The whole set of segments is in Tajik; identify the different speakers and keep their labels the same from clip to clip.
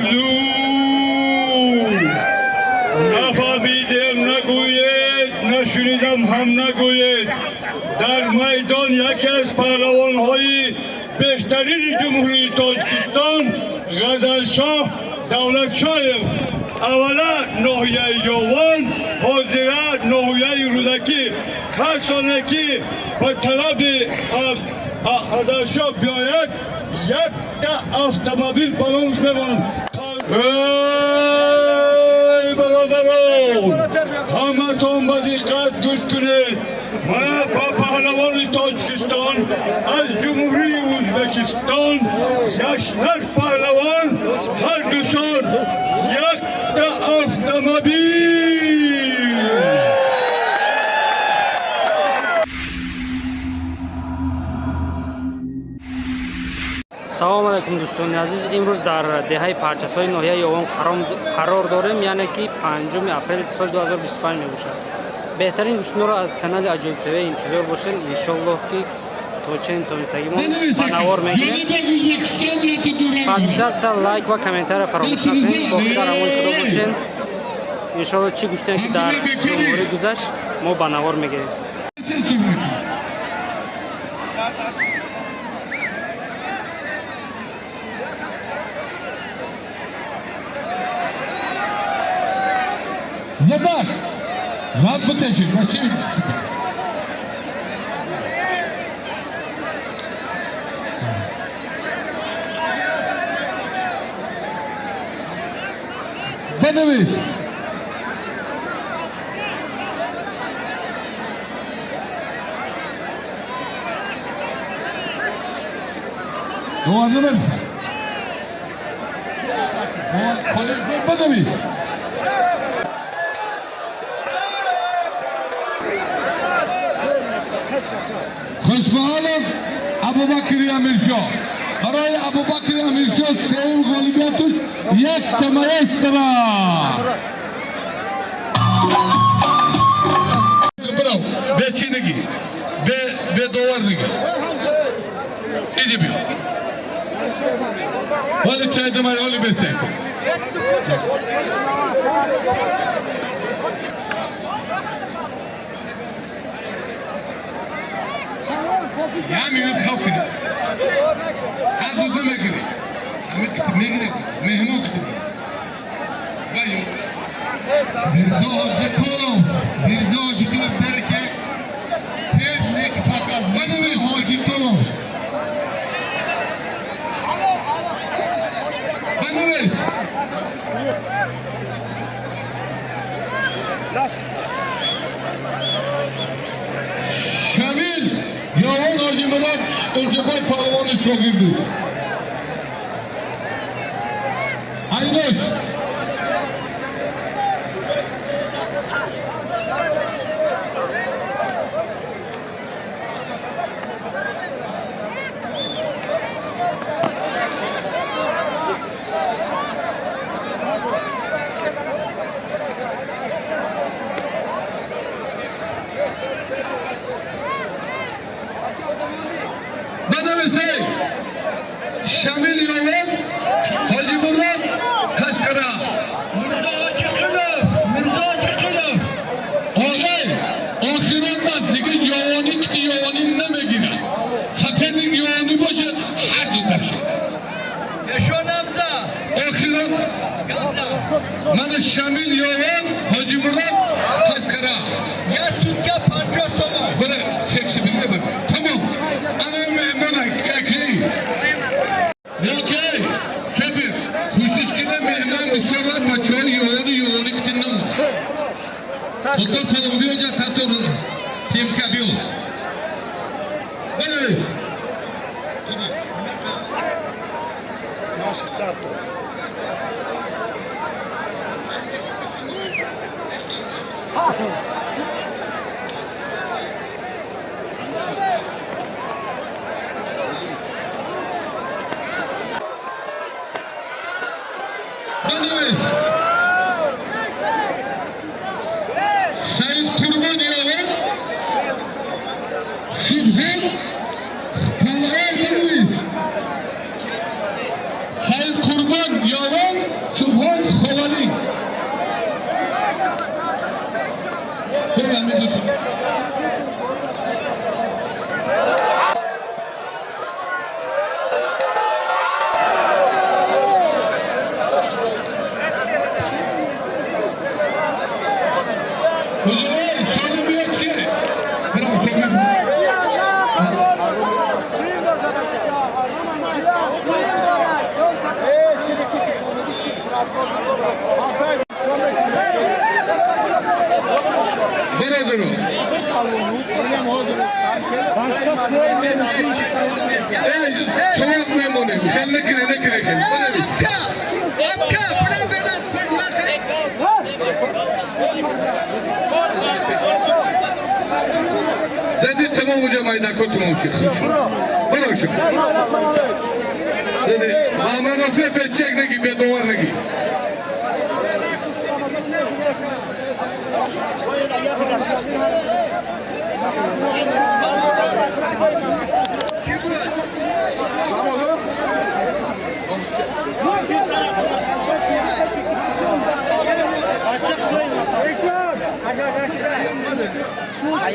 Speaker 1: Орзу. Нафаҳмидем нагӯед, нашунидам ҳам нагӯед. Дар майдон яке аз паҳлавонҳои беҳтарини Ҷумҳурии Тоҷикистон, Ғазалшоҳ Давлатшоев, аввала ноҳияи Ёвон, ҳозира ноҳияи Рӯдакӣ. Касоне ки ба талаби Ғазалшоҳ биёяд, якта автомобил ба номаш мемонад. Эй бародарон, ҳаматон ба диққат гӯш кунед. Мана ба паҳлавони Тоҷикистон аз Ҷумҳурии Ӯзбекистон, Яшнар паҳлавон, ҳар душон якта автомобил.
Speaker 2: Салому алайкум, дӯстони азиз. Имрӯз дар деҳаи Парчасои ноҳияи Ёвон қарор дорем, яъне ки 5 апрели соли 2025 мебошад. Беҳтарин гӯштиноро аз канали Аҷоиб ТВ интизор бошед. Иншоллоҳ, ки то чен тонистагимон ба навор мегирем. Подписаться, лайк ва комментария фаромӯш накунед. Боқӣ дар амони Худо бошед. Иншоллоҳ, чӣ гӯштине ки дар ҷумҳурӣ гузашт, мо ба навор мегирем.
Speaker 3: Задар. Рад бутеши. Бачи. Бенавис. Довар намерасад. Бенавис. Хушбаҳолов Абубакри Амиршоҳ. Барои Абубакри Амиршоҳ сеюм ғолибиятуш, якта маэстро. Бирав, бе чӣ нагӣ? Бе довар нагӣ. Иҷи биё. Ҳоли чай дамай, ҳоли бесе. Я минут хав кунед. Ҳар дуд намегирӣ. Ҳамин қитм мегиред, меҳмон қитм. Вайо.
Speaker 4: Мирзо Ҳоҷиқулов, Мирзо Ҳоҷиқулов берке тез нек фақат Мирзо Ҳоҷиқулов.
Speaker 3: Банавис. Шамил Явон Ҳоҷимурод Урзубой палвони шогирдуш. Айнош. Банависей. Шамил Явон Ҳоҷимурод Қашқара.
Speaker 1: Мирзо Ҳоҷиқулов, Мирзо Ҳоҷиқулов.
Speaker 3: Оғай, охирон бас, дига ёвонӣ ки ёвонӣ намегирад. Соперник ёвонӣ бошад, ҳар ду тафшид.
Speaker 1: Ешонамза.
Speaker 3: Охирон мана Шамил Ёвон Ҳоҷимурод Қашқара.
Speaker 1: Як сутка 50 сомон.
Speaker 3: Бара чекши биле бак. Тамом. Ана меҳмона якри. Окей. Супер. Кӯшиш кида, меҳмон бисёр, бачаҳо ёвонӣ ёвонӣ китин намуд. Худо фалон биёҷа татор темка биё. Бале.
Speaker 5: Наше царство.
Speaker 3: Банавис. Саид Қурбон Ёвон Субҳон Талғар. Банавис. Саид Қурбон Ёвон. Бузургвор, соли биё чие? Бирам соли. Бародаро. Эй, чувак мемонем. Хел накунед, накунед, хел. Бинавис.
Speaker 5: Апка, бра бедас пурнака.
Speaker 3: Зади тамом уже майдако тамом шид. Хуш. Баро шуд. Зади, Мама Росе бечек неги, бедовар неги.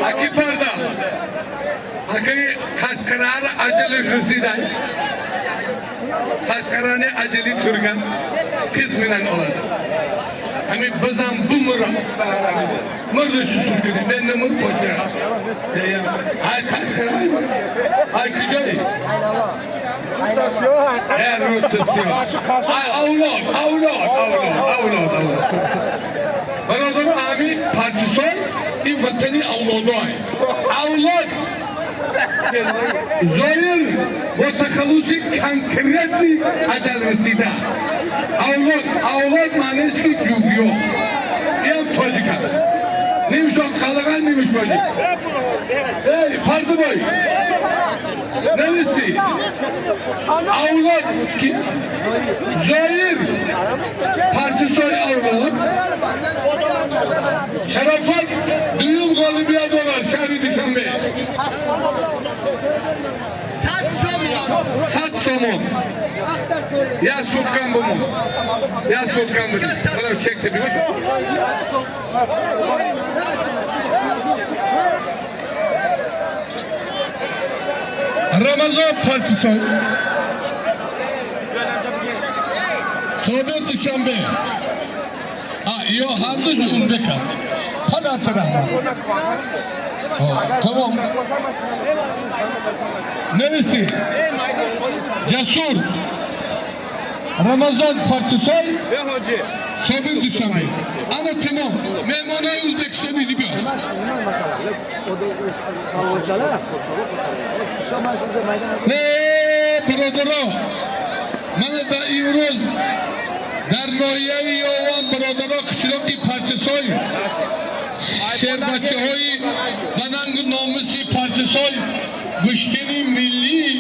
Speaker 3: Аки парда. Аки қашқарар ажали расидай. Қашқарани ажали турган qiz менан oladi. Ҳами бизам бумра мурли сутур кунӣ, не намур подя. Ай қашқара ай. Ай куҷои? Э рутсиё. Ай авлод, авлод, авлод, авлод, авлод. Бародаро, ҳами Парчисон ин ватани авлодой. Авлод Зоир бо тахаллуси конкретный аҷал расида. Авлод, авлод маънеш ки ҷугиё. Иам тоҷика. Нимшон қалаған, нимш тоҷик. Эй, Пардибой. Нависи. Авлод ки Зоир Парчисой авлод. Шарофат дуюм ғолибият дорад шаҳри Душанбе.
Speaker 5: 100 сомон.
Speaker 3: 100 сомон. Я суткам бумон. Я суткам бумон. Баро чекте бибин. Рамазон Парчисон. Собир Душанбе. А, ё ҳардуш узбека. Падарса раҳмат. Тамом. Нависи. Ҷасур. Рамазон Парчисой. Собир Душанбе. Ана тамом. Меҳмонои Узбекистони биё. Не, бародаро. Мана дар имрӯз дар ноҳияи Ёван, бародаро, қишлоқи Парчисой шербачаҳои ба нангу номуси Парчисой гӯштини миллии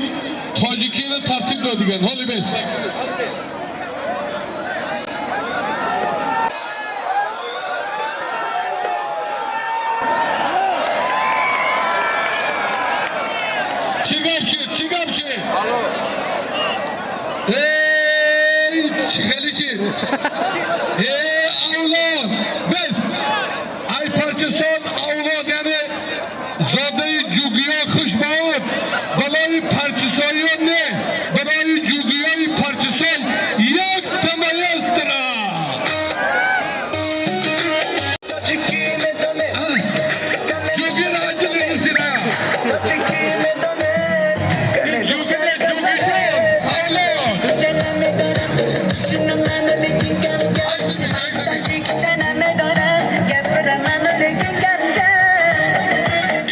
Speaker 3: тоҷикиро тартиб додиганд. Ҳоли бес. Чӣ гап шуд? Чӣ гап шуд? Эй, хеле чӣ? Эй, авлод! Бес! Ай Парчисон авлод, яъне зодаи ҷугиё хушбаод. Барои парчисоиён не, барои ҷугиёи Парчисон як тамаёстра. Ҷугиро аҷали расида. Ин ҷуги не, ҷугиҷон, авлод. Айсими, айсими.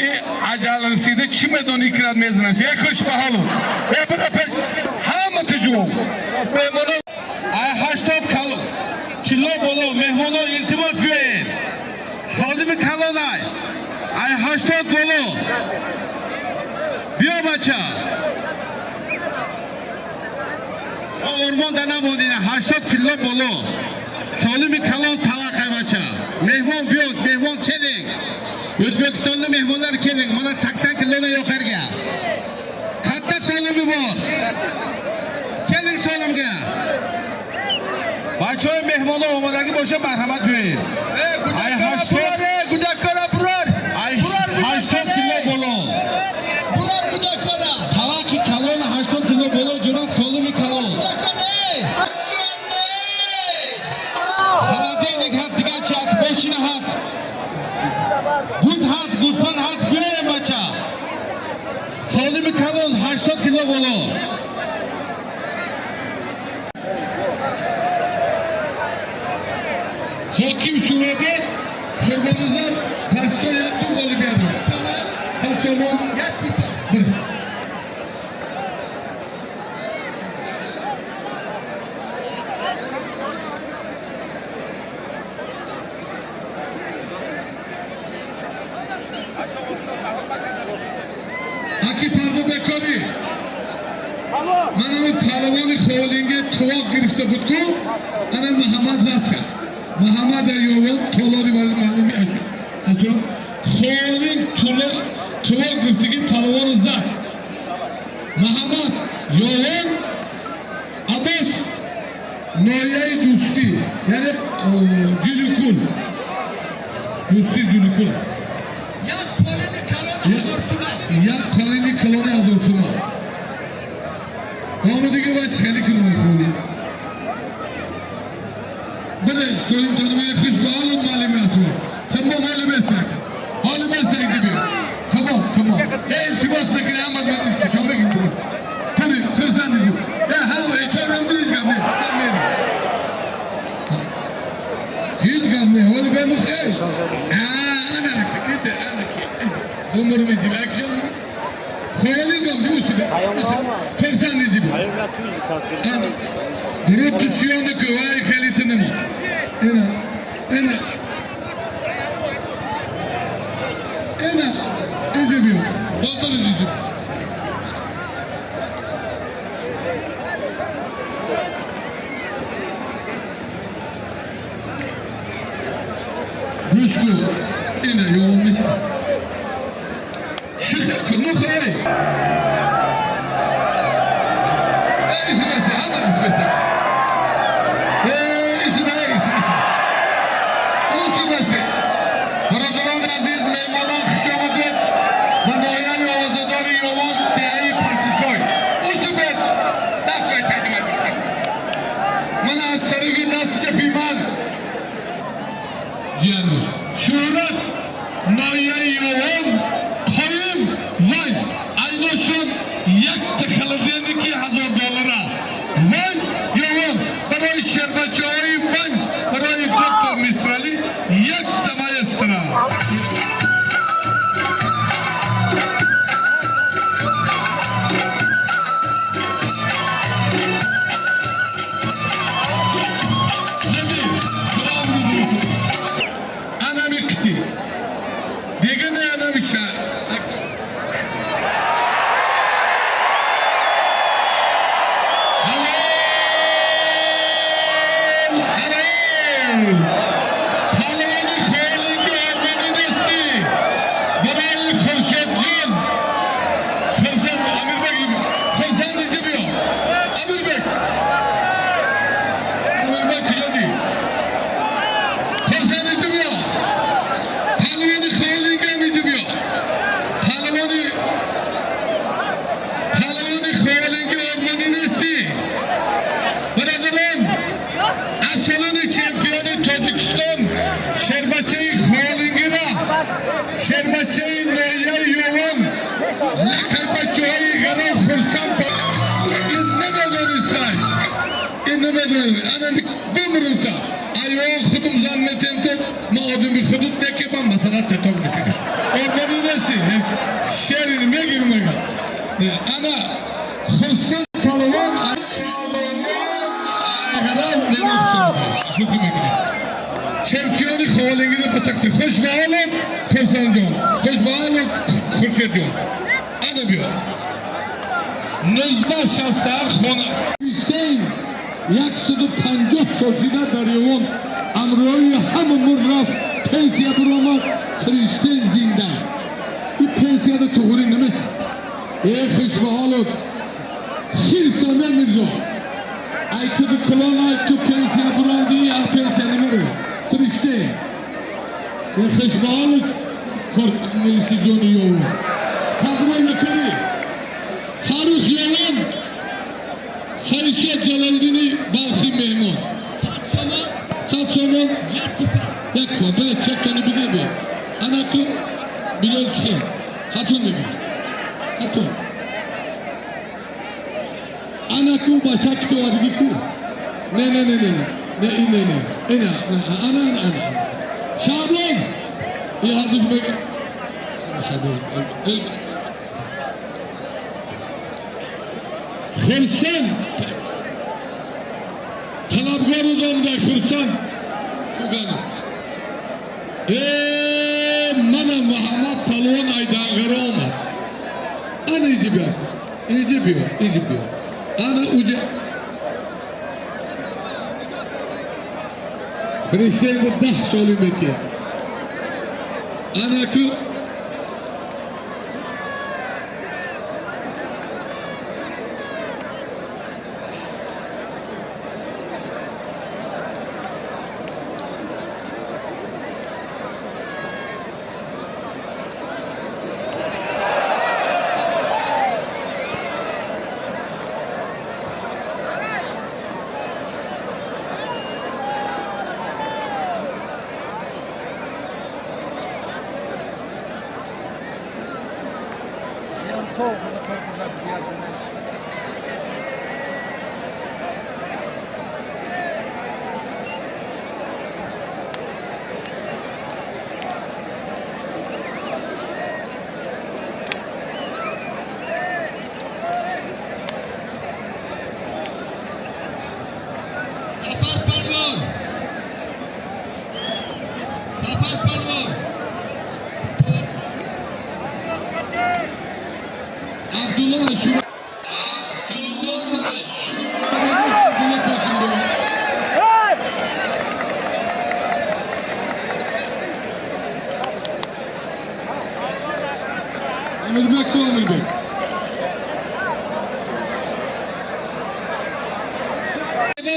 Speaker 3: И аҷал расида чӣ медонӣ кирад мезанад? Е хуш ба ҳолу. Е бира пеш ҳама тиҷум. Меҳмоно
Speaker 1: Ай 80 кило боло меҳмоно илтимос биёед. Солими калонай. Ай 80 боло. Биё бача. Мо ормон да намондина 80 кило боло. Солими калон таваққай бача. Меҳмон биёд, меҳмон келing. O'zbekistonda mehmonlar keling. Mana 80 kiloni yo'q yerga. Katta solimi bor. Keling solimga. Бачаҳои меҳмоно омодагӣ боша, марҳамат биёед. Ай 80
Speaker 5: Гудакора бурор.
Speaker 1: Ай 80 кило боло.
Speaker 5: Бурор гудакора.
Speaker 1: Таваққи калон 80 кило боло ҷура солими калон.
Speaker 5: Гудакора.
Speaker 1: Холодильник ҳаст, дигар чи ҳаст, мошина ҳаст. Гуз ҳаст, гӯсфанд ҳаст, биёем, бача. Солими калон, 80 кило боло.
Speaker 3: Ҳоким Шӯробод Қурбонназар Парсо як ду ғолибият дорад. 100 сомон bir. Аки парда бекорӣ. Ман ҳамин паҳлавони Холинге тувоқ гирифта буд ку, ана Муҳаммад зад. Муҳаммад Айёвон толори маълими асо Холинг тувоқ гирифтаги паҳлавону зад. Муҳаммад Ёвон Аббос ноҳияи Дӯстӣ, яъне Ҷуликул. Дӯстӣ Ҷуликул.
Speaker 5: Як қолини калон 1000 сӯма.
Speaker 3: Як қолини калони 1000 сӯма. Мо дига бояд хеле кунем мехонем. Баде соим танмаи хуш ба ҳолат маълим аст. Тамом ҳоли бесак. Ҳоли бесак диби. Тамом, тамом. Э илтимос мекунӣ ҳама ман истичо мегирам. Таби хурсанд дидим. Э ҳа э чорам диз гап не. Гап не. Ҳеҷ гап не. Ҳоли бе мухай. А ана ите ана ки. Умр мезим акшам. Холи гам дусиб. Хурсанд дидим. Ана. Ротасiyonu kıvay хелитini мо. Ина, ина. Ина. Иди биё. Бозор иди. Гӯш кун. Ина ёвон мешавад. Шихе кунухай. Эй, ismesi, ҳама ismesi. Эй, isme, ism, ism. Ismesi. Бародарони азиз, меҳмонон, хуш омадед ба ноҳияи овозадори Ёвон, деҳаи Партисой. Усубет, даст бачадимад. Ман аз тарафи дасти чапи ман ҷиянуш. Шӯҳрат ноҳияи Ёвон, Қоим Ванҷ. Айношон якта холодильники 1000 доллара. Ванҷ Ёвон барои шербачаҳои Ванҷ, барои доктор Мисралӣ якта маэстро. Замин, Худо анами қити. Дига не анами ша. Ҳалол, ҳалол. Паҳлавони Холинги армонӣ нестӣ. Барои Хуршедҷон. Хурсанд Амирбек, Хурсанд иҷо биё. Амирбек. Амирбек куҷо ди? Хурсанд иҷо биё. Паҳлавони Холинги ҳам иҷо биё. Паҳлавони Холинги армонӣ нестӣ. Бародарон, аз солони чемпиони Тоҷикистон шербачаи Холингира, шербачаи ноҳияи Ёвон, лақабачаҳои Ғарав Хурсанд ин намедонистай. Ин намедонӣ. Ана бимрумта. Айвон худум зан метем, ма одами худум некебам масала чаток мешавӣ. Ормонӣ нестӣ. Шерин мегирм мега. Ана Хурсанд палвон Ғарав шӯхӣ мекунем. Чемпиони Холингиро ба тахти хуш ба ҳолат Хурсандҷон, хуш ба ҳолат Хуршедҷон. Ана биё. 1968 хона. Штейн 150 сол шида дар Ёвон амрои ҳама мур рафт, пенсия биромад, Фриштейн зинда. Ин пенсияда туғурӣ намешад. Э хуш ба ҳолат Хирсоме Мирзо. Ай ту калон, ай ту пенсия биромдӣ, ай пенсия намеравӣ. Фриштейн. Э хуш ба ҳолат милисиҷони Ёвон. Табро накарӣ. Фаррух Ёвон Фаришод Ҷалолиддини Балхи меҳмон. 100 сомон як сомон. Бира чектони бигир биё. Ана ту Билол чӣ? Хатун мегӯ. Хатун. Ана ку бача ки ту овардагӣ ку? Не, не, не, не, не. Не, ин не, не. Ина, ана, ана, ана. Шаблон. И ҳардуш мега. Шаблон. Хурсанд. Талабгор удомда Хурсанд. Кугана. Э, мана Муҳаммад Палвон Айданғара омад. Ана иҷи биё. Иҷи биё, иҷи биё. Ана уҷа. Христианга 10 соли метиҳад. Ана ку
Speaker 5: Сафар Палвон! Сафар Палвон!
Speaker 3: Абдулло Шура. Абдулло Шура. Абдулло Қосимбек. Амирбек ку, Амирбек.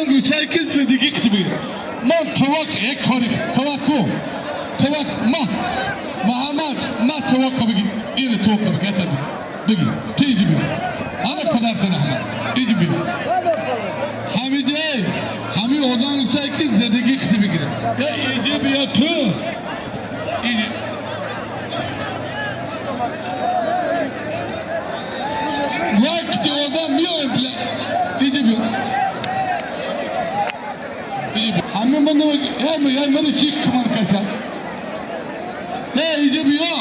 Speaker 3: Гӯшае ки зиндагӣ китибӣ. Ман товақ як кори товақ ку. Товақ ма. Муҳаммад ма товақа бигир. Ина товақа бигир. Ята бигир. Ту иҷи биё. Ана падарта раҳмат. Иҷи биё. Ҳамиҷай, ҳами одам гӯшае ки зиндагӣ кити бигир. Я иҷи биё ту. Иҷи. Вақти одам меоем била. Иҷи биё. Ҳама ман я ман чӣ куман каса? Э, иҷи биё.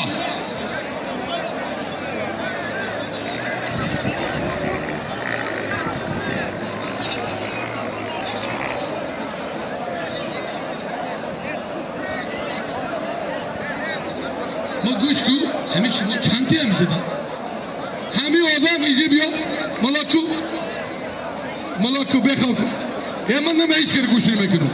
Speaker 3: Ма гӯш ку, ҳами шумо чанд тиям зада? Ҳами одам иҷи биё, малаку. Малаку бехав ку. Е, ман нама ҳеҷ кар гӯш намекунам.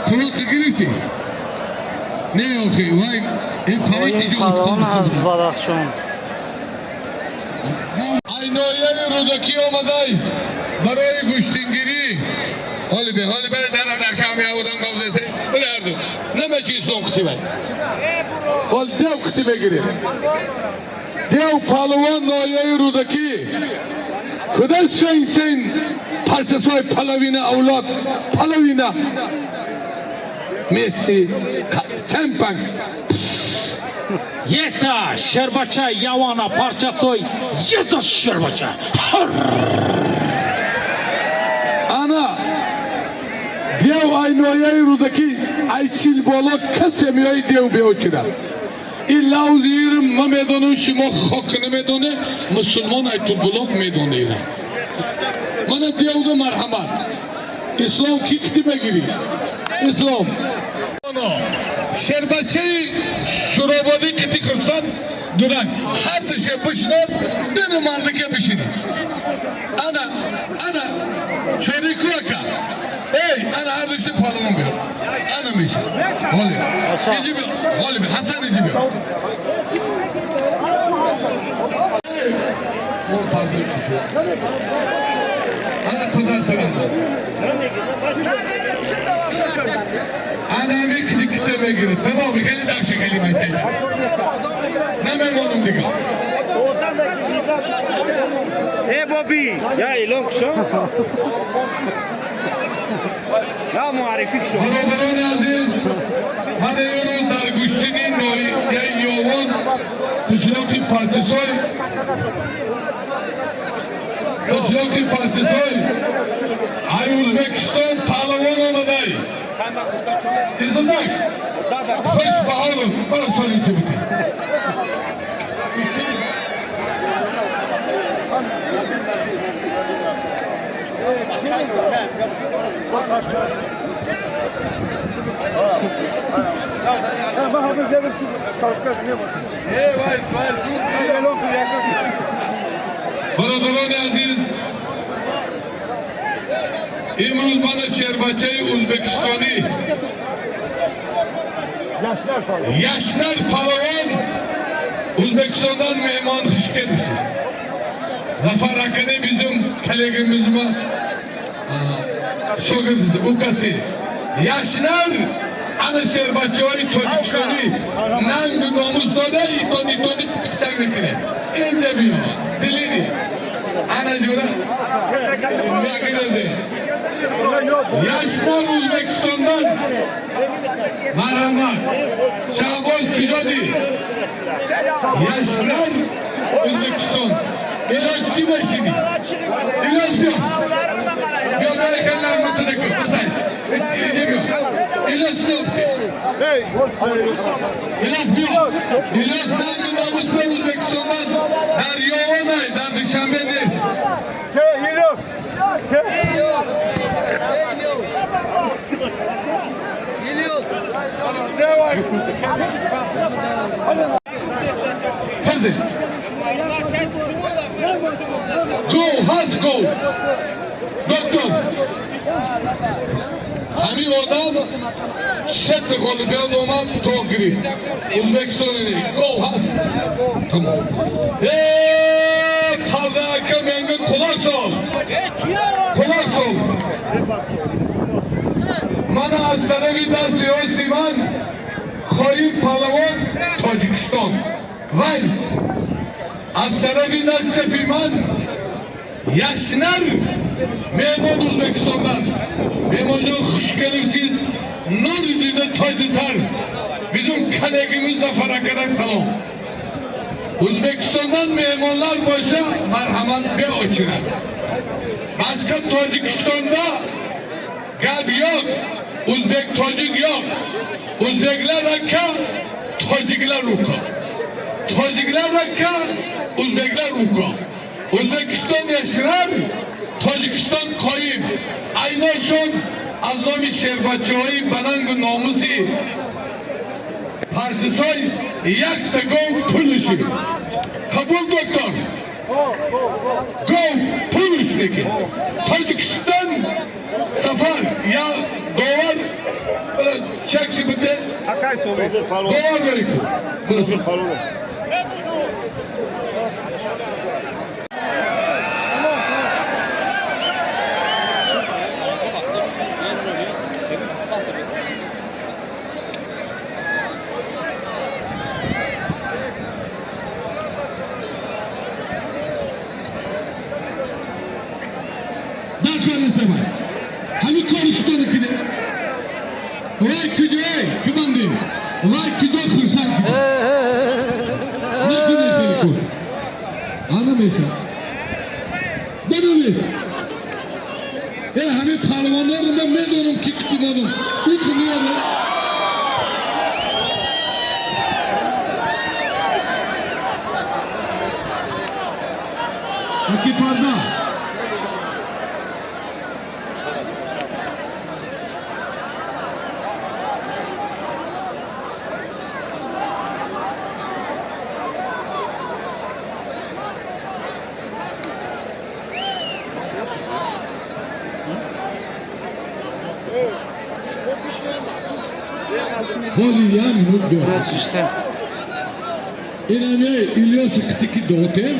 Speaker 3: Товақа гирифтӣ? Не, охи, вай, ин
Speaker 2: Ин палвон аз Бадахшон.
Speaker 3: Ай ноҳияи Рӯдакӣ омадай барои гӯштингирӣ. Ҳоли бе, ҳоли бе, дар дар шами одам қавзесе. Биле ҳарду. Намачи ислом қити вай. Ҳол дев қити мегирем. Дев палвон ноҳияи Рӯдакӣ. Куда сен сен парчасой половина авлод, половина местный чемпион.
Speaker 6: Еса, Шербача, Явана, Парчасой, Еса, Шербача.
Speaker 3: Ана дев ай ноҳияи Рӯдакӣ, ай чил боло касе меои дев беочира. Ин лавзир ма медонам, шумо хок намедоне, мусулмон ай ту блок медонера. Мана девда марҳамат. Ислом ки кити мегирӣ? Ислом. Шербачаи Шурободӣ кити Хурсанд дурак. Ҳар душе бишнор, бину мардаке бишинӣ. Ана, ана, чорику ака. Эй, ана ҳар душти палвон биё. Ана меша. Ҳоли.
Speaker 2: Аша.
Speaker 3: Иҷи биё. Ҳоли биё. Ҳасан иҷи биё. Мо парда чӣ шуд? Ана падар саранда. Ана миқди киса мегирад. Тамом, хеле даши хеле мача. Намемонам дигар.
Speaker 7: Э Боби, я эълон кушо. Я муаррифӣ кушо.
Speaker 3: Бародарони азиз, ман имрӯз дар гӯштини ноҳияи Ёвон, қишлоқи Партисой, ай Ӯзбекистон паҳлавон омадай. Изодак, хуш ба ҳолут, бара соли чи бутӣ. Бародарони азиз, имрӯз мана шербачаи ӯзбекистонӣ Яшнар палавон Ӯзбекистондан меҳмон, хуш келибсиз. Зафар акани bizim kolegimizmi shogirdisi, ukasi. Yashnar ana sherbachori tojikistoniy nangu nomus doda итон итони pichqisang mekунед. Инҷа биё, дилини. Ана ҷура мегирде. Яшнар Ӯзбекистондан марҳамат. Шаҳбоз куҷоди? Яшнар Ӯзбекистон. Илоҷ чӣ бошиди? Илоҷ биё. Биё баракаллах мутанакум. Асай. Инҷа биё. Илоҷ биё. Илоҷ биё. Илоҷ нанги номус ба Ӯзбекистондан дар Ёвонай, дар Душанбе нест. Hazır. Go, has go. Доктор. Ҳамин одам сета ғолибият омад то гирифт. Ӯзбекистон гов ҳаст. Тамом. Э, Парда ака менга құлақ сол. Құлақ сол. Мана аз тарафи дасти рости ман Хоим палавон Тоҷикистон. Вай аз тарафи дасти чапи ман Яшнар меҳмон Ӯзбекистондан. Меҳмонҷон, хуш келибсиз. Нур дида тоҷи сар. Bizim kolegimiz Zafar akadan salom. O'zbekistondan mehmonlar bo'lsa, marhamat beo'chiradi. Boshqa Tojikistonda gap yo'q. O'zbek tojik yo'q. O'zbeklar aka, tojiklar uka. Tojiklar aka, o'zbeklar uka. O'zbekiston yashirar, Tojikiston qoyim. Aynoshon аз номи шербачаҳои банангу номуси Партисой якта гов пулиши. Қабул, доктор? Гов пулиш неки. Тоҷикистон сафар я довар шакси бите. Довар берику. Дар кор несавай. Ҳамин кори шуто накунед. Вай куҷой? Киманди? Вай куҷо хурсанд кунед? Накунед хеле кор. Ана мешавад. Бинавис. Э ҳамин палвонҳоро ман медонам ки қитимонам. Ики меёрам. Аки парда. Холи я минут до.
Speaker 2: Здравствуйте.
Speaker 3: Инаме Илёси ки дотем.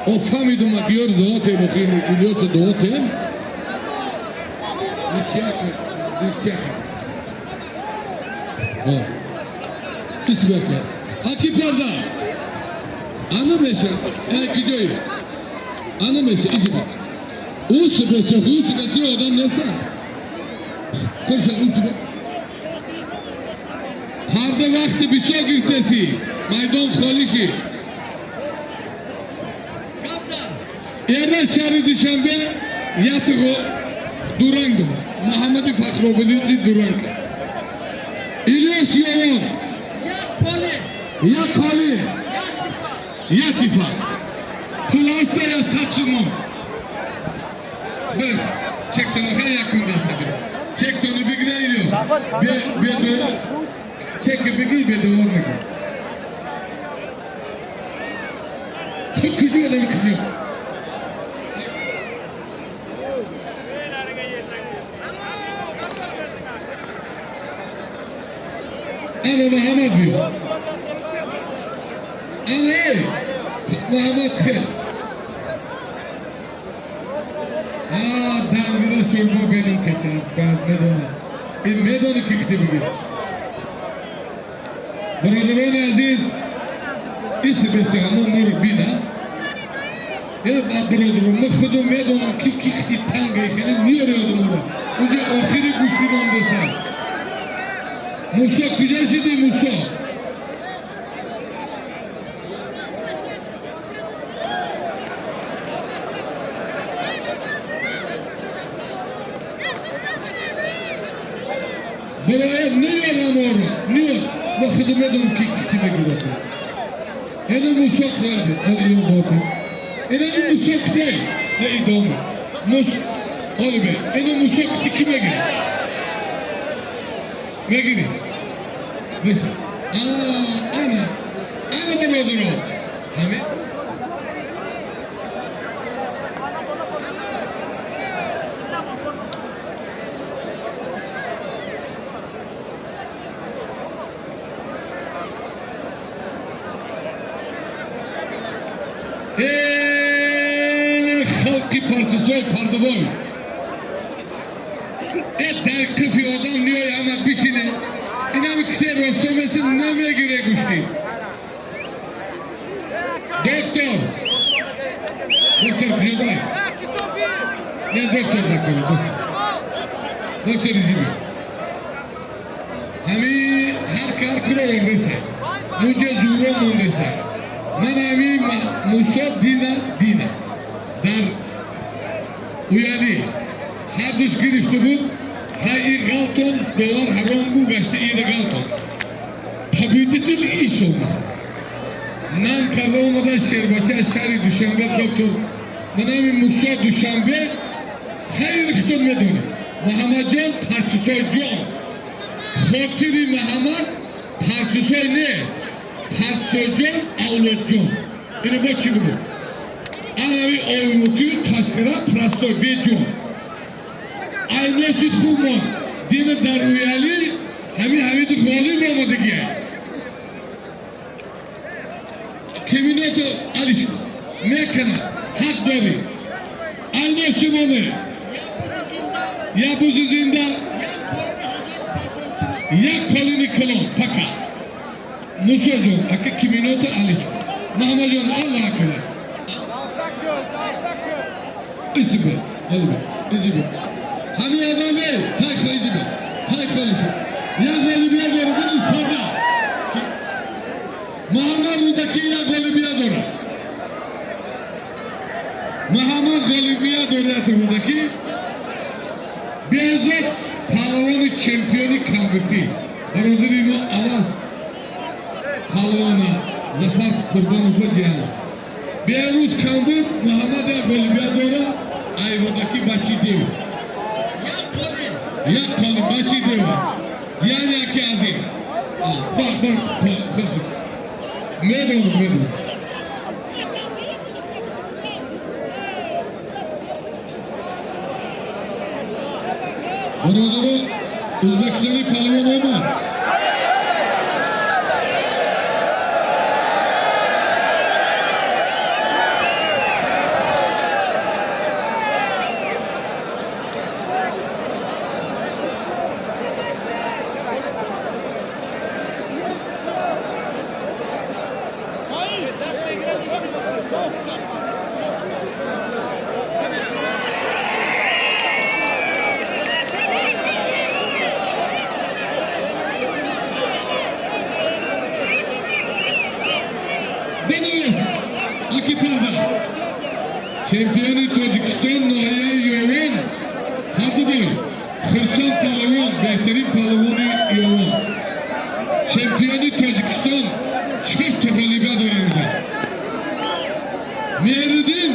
Speaker 3: О фамиду макиёр дотем, охини Илёси дотем. Ничья, ничья. О. Исбека. Аки парда. Ана меша. Ки ҷои? Ана меша, иҷиба. Ус беша, ус беша одам неста. Хурша ус бе. Парда вақти бисёр гирифтеси. Майдон холӣ шид. Эра шаҳри Душанбе ятғо дуранг дорад. Муҳаммади Фахробиддин дуранг. Илёс Ёвон. Як холӣ. Як тифа. Пул ҳаста я 100 сомон. Бир. Чектони хеле якум даста бир. Чектони бигира Илёс. Бе бе чеки бигир бедовор мекун. Ту куҷо одами кунӣ? Ана Муҳаммад биё. Ана эй Муҳаммад хел. Зангира шӯрбо берун кашад, баъд медонад. Ин медони ки кити бигир. Бародарони азиз, иси бести ҳамон моро бина. Э бародарон, мо худум медонам ки ки кити танга хеле ниёри одаморо. Унҷа охири гӯшти мондеса. Мусо куҷо шидӣ, Мусо? Барои ниёр аморо, ниёр. Мо худум медонам ки кити мегирад. Ина Мусо хӯрд, оли боти. Ина Мусо китай, на идома. Мус, оли бе. Ина Мусо кити ки мегирад? Мегирӣ. Беса. Ана, ана бародаро. Ҳамин халқи партизой пардабой. Дар қифи одам ниёй ҳама бишине. Инами кисе росто меси намегире гӯшти. Доктор. Доктор куҷодай? Не, доктор накунӣ, доктор. Доктор иҷиби. Ҳами ҳар кар киро овардеса. Муҷа зуро мондеса. Ман ҳами Мусо дина дина. Дар уяли ҳардуш гирифта буд. Ҳай ин ғалтон доллар ҳаром бу гашта ин ғалтон. Победитель иш омад. Нам карда омада шербача аз шаҳри Душанбе доктор. Ман ҳами Мусо Душанбе хайри худтон медонед. Муҳаммадҷон Тарсусойҷон. Хотири Муҳаммад Тарсусой не. Тарсусойҷон Авлодҷон. Ино бо чӣ буд? Анави овимукӣ қашқара простой беҷон. Айноси хуб монд. Дина дар рӯялӣ ҳамин ҳамиди ғолиб омадагия. Кеминото алиш мекунад, ҳақ дорӣ. Айноси моне. Я бузи зинда, як қолини калон, фақат. Мусоҷон, ака киминото алиш. Муҳаммадҷон, Аллоҳ акбар. Изибе, олибе, изибе. Ҳамин одаме, тай изибе, тай холишу. Як ғолибия дорад, истода. Муҳаммад Рӯдакӣ як ғолибия дорад. Муҳаммад ғолибия дорад Рӯдакӣ. Беҳзод паҳлавони чемпиони камбутӣ. Бародари мо аввал паҳлавона Зафар Қурбонов ҷиҳан. Беҳрӯз камбуд Муҳаммад як ғолибия дорад, ай Рӯдакӣ бачи дев. Як қолин бачи дев. Ҷиҳан яки азим. Бар бар худши. Медонам, медонам. Бародаро, Ӯзбекистони паҳлавон омад. Хурсанд палавон, беҳтарин палавони Ёвон, чемпиони Тоҷикистон, чорта ғолибия дорад. Меҳруддин,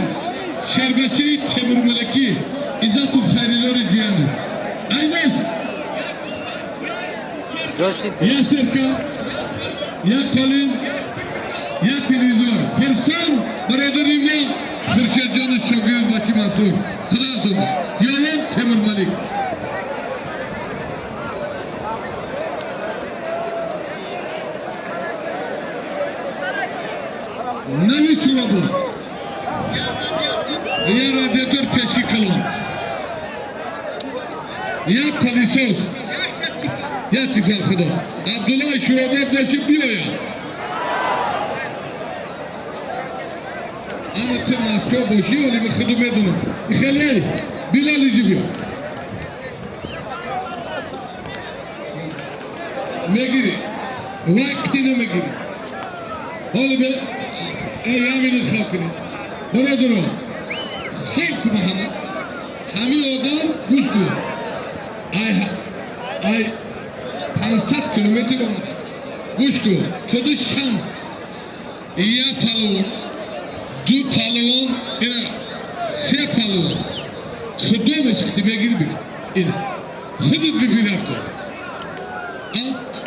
Speaker 3: шербачаи Темурмалакӣ, Иззатов Хайрилори ҷиянов. Айнос.
Speaker 2: Ҷоши.
Speaker 3: Я серка, я қолин, я телевизор. Хурсанд бародари мо, Хуршедҷони шогирд, бачи Мансур. Худоҳофиз. Ёвон, Темурмалик. Нави Шурабод. Я радиатор печки калон. Я пылесос. Я тифал худо. Абдуллои Шурабод боши, биёяд. Ама ту Москва бошӣ, оли ба худу медонам. Хеле Билалиҷи, биё. Мегирӣ. Вақти намегирӣ. Ҳоло бе я минут хоб кунед. Бародарон, хоб куна ҳама. Ҳамин одам, гӯш кун. Ай ай 500 километр омада. Гӯш кун. Худи шанс. Я палавон, ду палавон, ина се палавон. Худомеш ки мегири, бигир. Ина. Худат бибирад кун. А?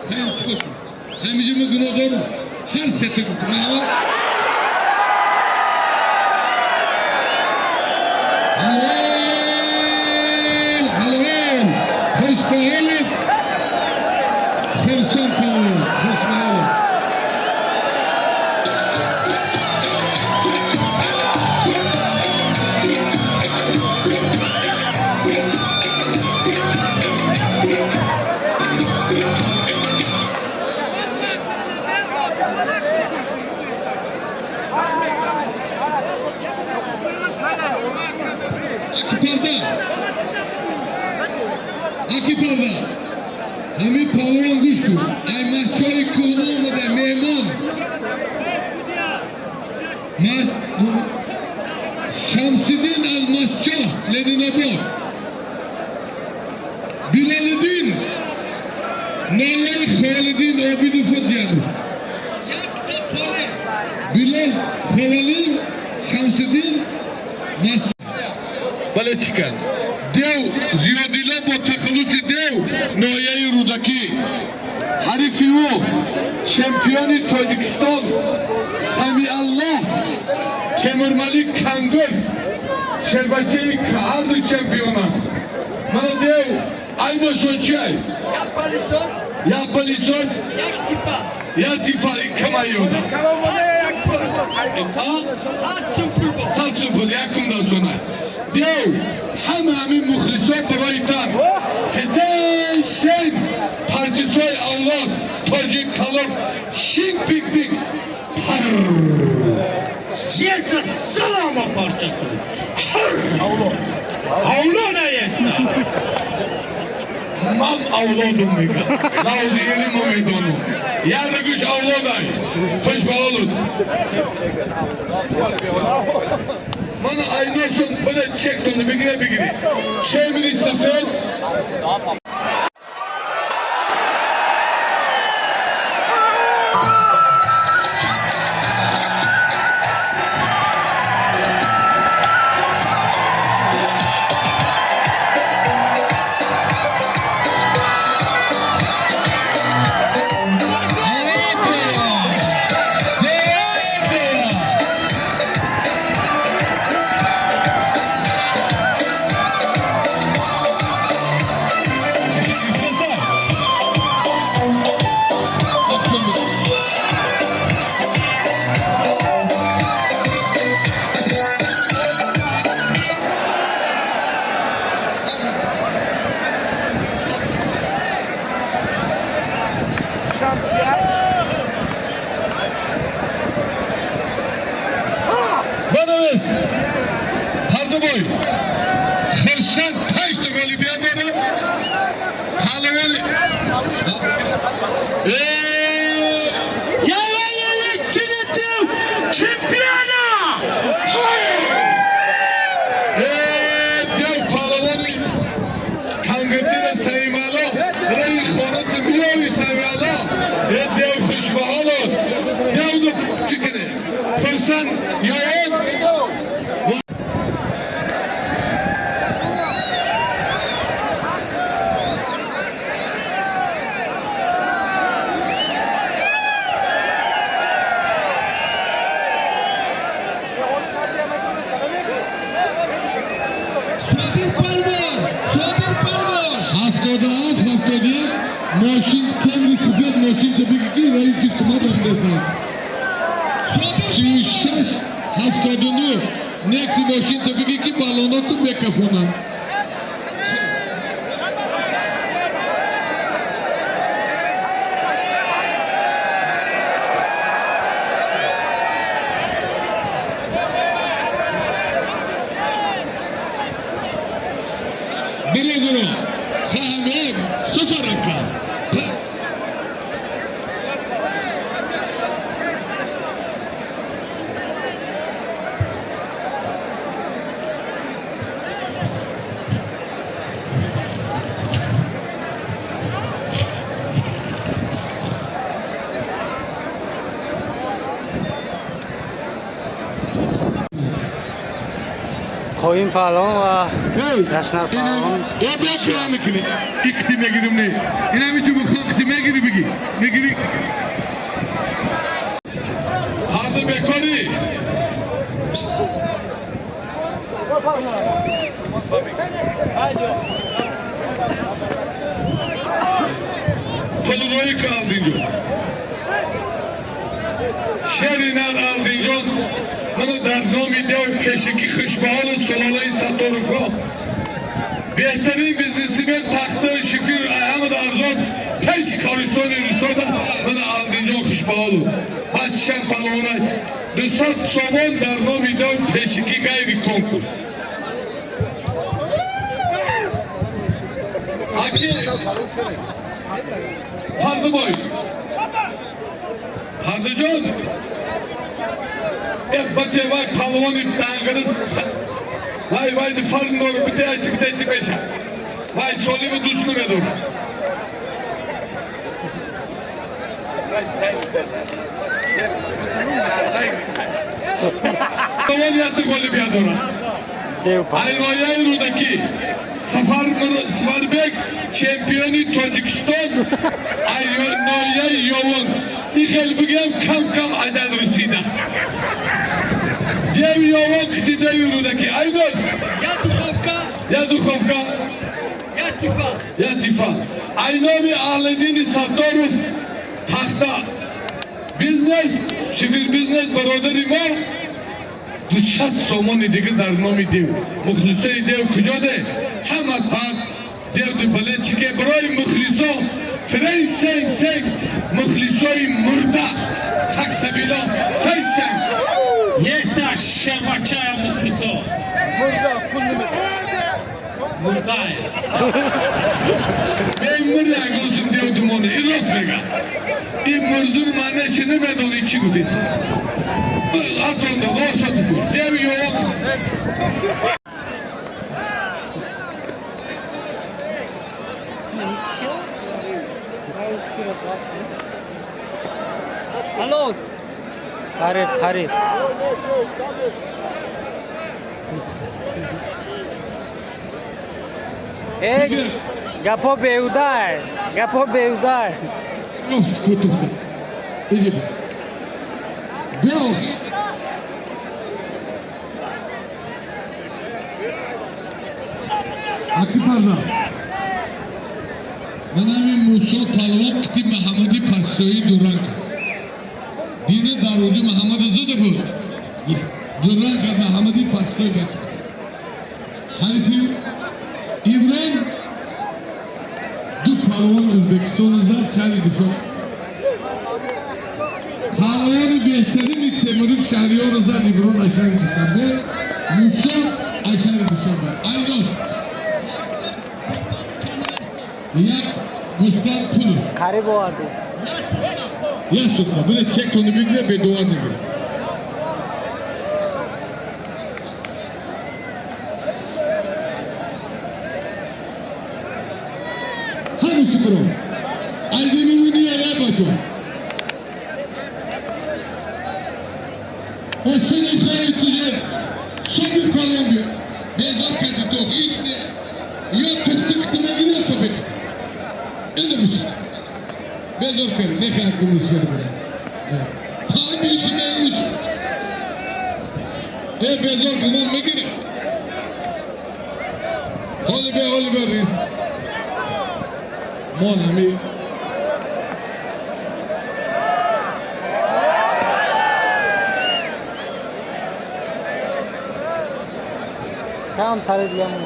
Speaker 3: Хеле чикор кун? Ҳаминҷо мо гуноҳ дорам. Ҳар сета гуфтам. Halal, halal. Xushbaholov. Xursand palvon, Xushbaholov. Аки парда. Аки парда. Ҳамин палвон, гӯш кун. Ай масчои кӯҳна омада, меҳмон. Шамсиддин аз Масчоҳ, Ленинобод. Билолиддин Нолаи Холиддин Обидов Диянов. Билол Ховалин, Шамсиддин Мас бале, чӣ кард? Дев Зиёдило бо тахаллуси Дев, ноҳияи Рӯдакӣ. Ҳарифи ӯ чемпиони Тоҷикистон Самиаллоҳ Темурмалик Кангой, шербачаи ҳарду чемпионанд. Мана дев айношон чиай? Я пылесос, я тифал, камайёда. 100 сум пул, якум дастона. Дев, ҳама ҳамин мухлисо барои тан. Сесен шен парчисои авлод тоҷик калон шин пик пик пар.
Speaker 6: Еса салама парчасы. Авлона еса.
Speaker 3: Ман авлодум мегам. Лавзи мо медонам. Ярдагӯш авлодай. Хуш ба ҳолут. Мана айношон бина, чектони бигире, бигири. Чемини сафед. Банавес Пардабой, Хурсанд панҷта ғолибият дорад. Паҳлавони
Speaker 6: Я я я я синету чемпиона.
Speaker 3: Дев паҳлавони кангатира.
Speaker 1: 71 мошин Кемри сафед, мошин табиги ки раиси ҳукумат омдасан. 36 79 Некси мошин табиги ки балоноту мекафонанд. Биро, биро, хаҳмем сафарака.
Speaker 2: Қоим паҳлавон ва Яшнар паҳлавон.
Speaker 3: Я бия, кира мекунӣ, иқти мегирим, не, инами ту бихо, қити мегири, биги мегири, тарзи бекорӣ. Пулбои ки Алдинҷон, шери нар Алдинҷон, ману дар номи дев пешикӣ хушбаҳолу сулолаи Сатторовҳо, беҳтарин бизнесмен, тахтаи шифир Аҳмад арзон пеши қавристони Русода, мана Алдинҷон хушбаҳолу бачшан палвонай, 200 сомон дар номи дев пешикӣ, ғайри конкурс. Аки Фарзибой, Фарзиҷон, бате вай палвони дангирис, вай вай фарқ дору, битаси битаси меша, вай солими дӯст намедорад. Палвон яти ғолибият дорад.
Speaker 2: Дев паҳлавон.
Speaker 3: Айнояи Рӯдакӣ, Сафар Сафарбек, чемпиони Тоҷикистон, Айнояи Ёвон. Ин хеле бигӯям, кам кам аҷал расида. Деви Ёвон қити деви Рӯдакӣ, айноз.
Speaker 6: Я духовка,
Speaker 3: я духовка,
Speaker 6: я тифа.
Speaker 3: Я тифа. Айноми Аҳлиддини Сатторов, тахта бизнес, шифир бизнес, бародари мо, 200 сомони дига дар номи дев. Мухлисои дев куҷоде? Ҳама пак девди болельщике, барои мухлисо фрей сенг сенг, мухлисои мурда саксабило фрей сенг.
Speaker 6: Еса шербачая мухлисо. Мурдая.
Speaker 3: Мемур ягозум дев думони ин рост мега, ин мурдун маънеси намедони чӣ гуфтеса, атонда осати гуфт деви ёқ.
Speaker 6: Алло.
Speaker 2: Қариб, қариб. Э, гапо беудай, гапо беудай.
Speaker 1: Рост кутухта. Иди. Биё. Аки Фарзанд.
Speaker 3: Манами Мусо палвон қити Маҳамади Паксоӣ дуранг кард. Дина дарвоза Маҳамада зада буд. Дуранг кард Маҳамади Паксоӣ бача. Ҳарифи Иброн ду палвон Ӯзбекистон зад, шаҳри Душанбе. Палвони беҳтарини Темуриб Шаҳриёрро зад Иброн аз шаҳри Душанбе, Мусо аз шаҳри Душанбе. Айнос. Як густан пул.
Speaker 2: Қариб овардӣ.
Speaker 3: Як сутка. Биле чек тони бигире, бедовар мегире. Ҳамуси бро. Айди мимуни я бачо. Осини хоҳи туҷе соби Колумбия. Безор кардӣ то ҳеҷ не. Ё тухти қити мегири, ё соби қити. Инда буши. Безор кардӣ, нехоҳад ки мусиқӣ бира. Таъмиши меуши. Э, безор гумон мегирем. Ҳоли бе, ҳоли бе рис. Мон ҳами
Speaker 2: Кам тарид яму.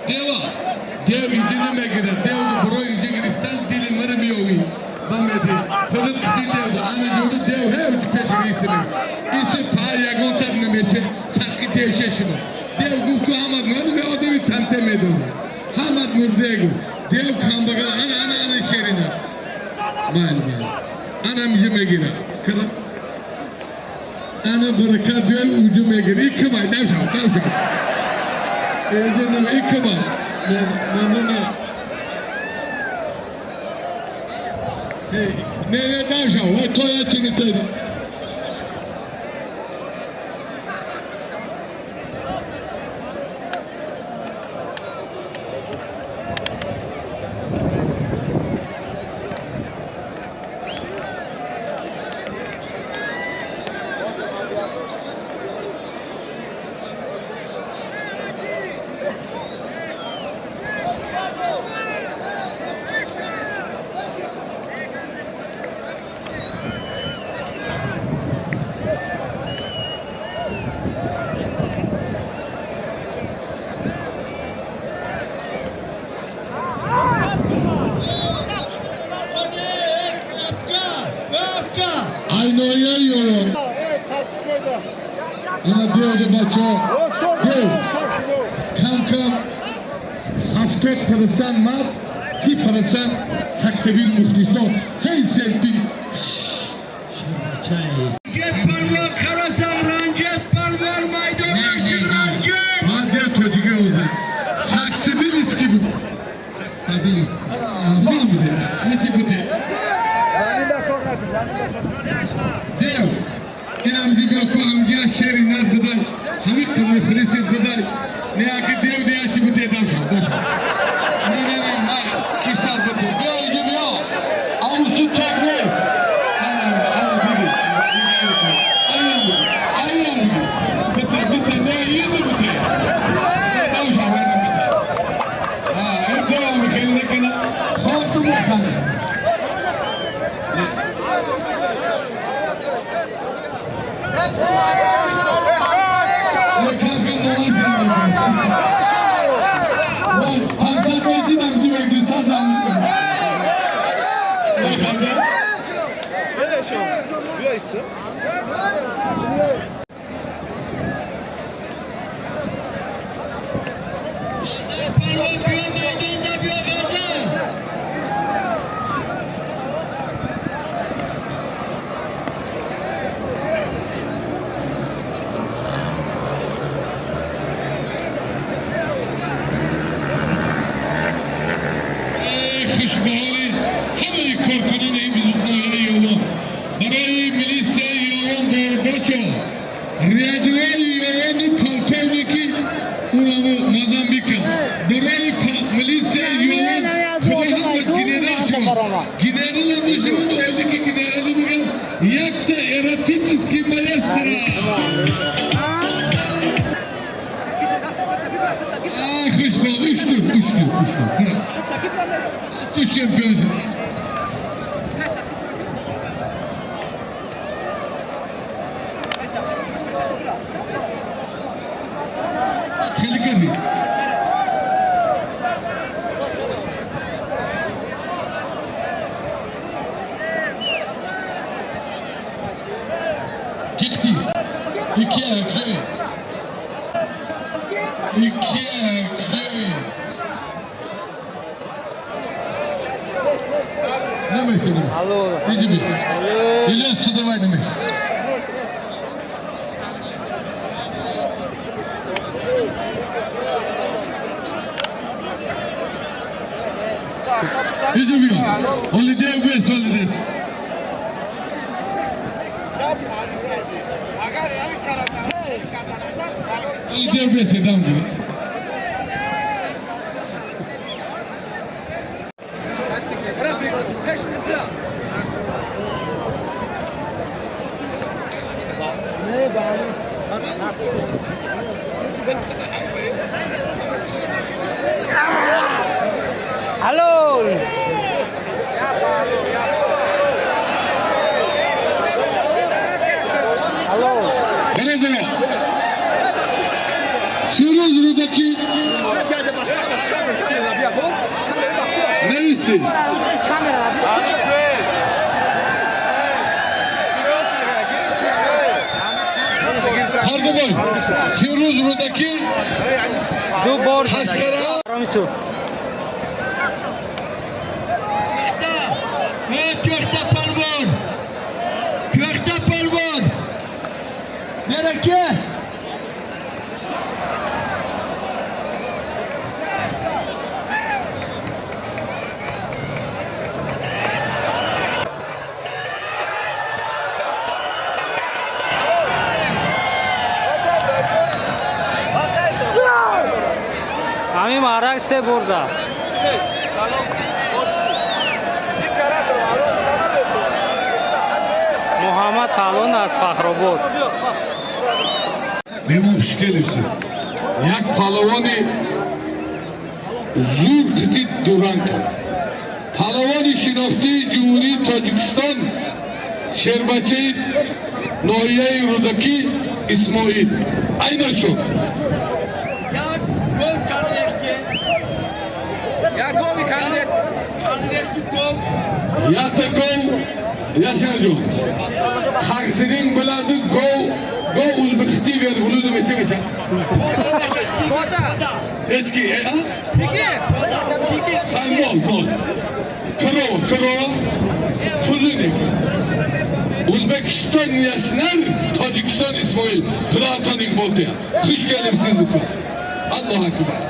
Speaker 3: Дева, дев иҷи намегирад. Дев барои иҷи гирифтан дили мара меёвӣ. Ба мези худат қити дев ана ҷода дев ҳе уҷи пеш ристи ме. Иси па ягон тар намеше сарқи дев шешима. Дев гуфт ку ҳамад ман ме одами танте медонам. Ҳамад мурде гуфт. Дев камбагал ана ана ана шерина. Майли майли. Ана миҷи мегирад. Кара ана баракат биёй уҷи мегирад. Икимай дав шав, дав шав. Эҷа икима. Не, не, не. Не, не, дав шав. Вай тоя чини той. Ана биёда бачо. Дев. Кам кам 70% мард, 30% саксабил мухлисон. Ҳей селпин. Мардия тоҷика озад. Саксабилиски буд. Саксабилис. Фаҳмиде. Нечи буде? Дев. Инам дибё ку амдия шери нар будай. Ҳамин мухлисит будай. Не аки дев диячи буде давшав, давшав. Не, не, не, ма кисал буде. Биё иҷо биё. Авусу чак нест. Ана, ана, ана диди. Аян буди. Аян буди. Бите, бите, не, иди бите. Давшав, ана бите. А, ин девам хеле накана. Хофту механа. Барои милисияи Ёвон борбочо рядовой Ёвону полковники унамо Мозамбика. Барои милисияи Ёвон худо ҳама генерал шуд. Генерал мешавад, озе ки генерали мегӯянд якта эротический маэстро. Хушбо, ушту, ушту, ушту. Ту чемпион шуд. خیلی کردی. Gitti. İki iki. İki iki. Ne mesela? İyi bir. İlyas Sudavay demiş. Иди биё. Оли дев бес, оли дев. Оли дев бес, дам гири. Рӯдакӣ нависти. Пардубой Фирӯз Рӯдакӣ.
Speaker 2: Ду бор.
Speaker 3: Қашқара.
Speaker 2: Рамису.
Speaker 5: Тӯхта палвон! Тӯхта палвон! Мераке!
Speaker 2: Ҳамин маърак се бор зад. Муҳаммад Паҳлавон аз Фахробод.
Speaker 3: Меҳмон, хуш келибсиз. Як палавони зур қити дуранг кард. Палавони шинохтии Ҷумҳурии Тоҷикистон, шербачаи ноҳияи Рӯдакӣ Исмоил айна шуд.
Speaker 5: Як гов канверти. Як гови канверти. Канверти гов.
Speaker 3: Якта гов, Яшинаҷон, тақсирин biladi. Гов, гов o'zbekiti verguludi mesa.
Speaker 5: Кода.
Speaker 3: Echki, a?
Speaker 5: Сигир.
Speaker 3: Ha, mol, mol. Корова, корова. Pulini. O'zbekiston yashnar, Tojikiston Ismoil. Xudo tonik bo'ldi. Xush kelibsiz, uka. Allohu akbar.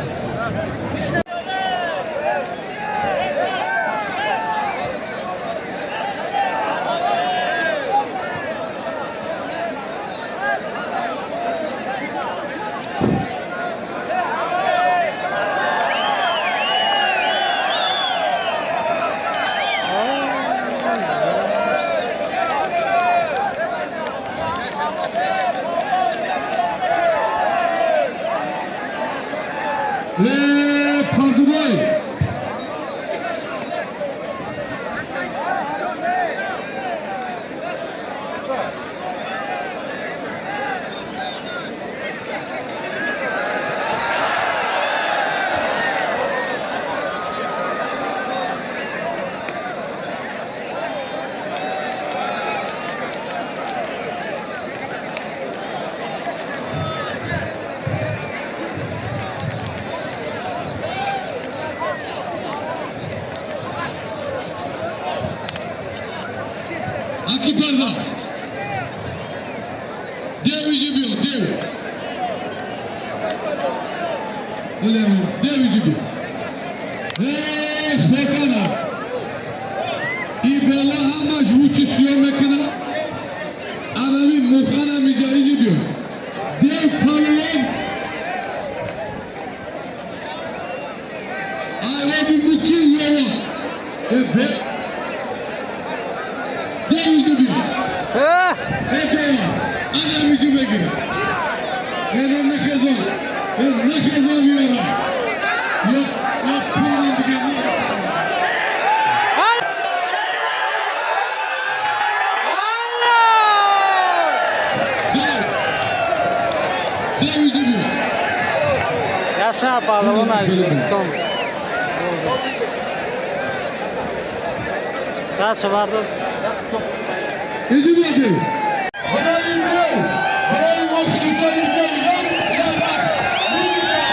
Speaker 3: Parduboy. Aki parda. Dev gibi, dev. Öyle mi? Dev gibi. Ey Xokana. И бела ҳамаш рӯси сиёҳ мекунад. Анами мухана миҷа биё. Дев палвон. Айоби муки ёва. Э, бе. Dev gibi. Эй, ана миҷи мегирад. Не, нахезон. Не, нахезон виёра. Ё, ё пулин дига. Dev. Dev gibi.
Speaker 2: Яшна Паҳлавон аз Ӯзбекистон. Дастшо бардор.
Speaker 3: Иди. Барои ҷой, барои мухлисони ҷой я рақс. Музыка.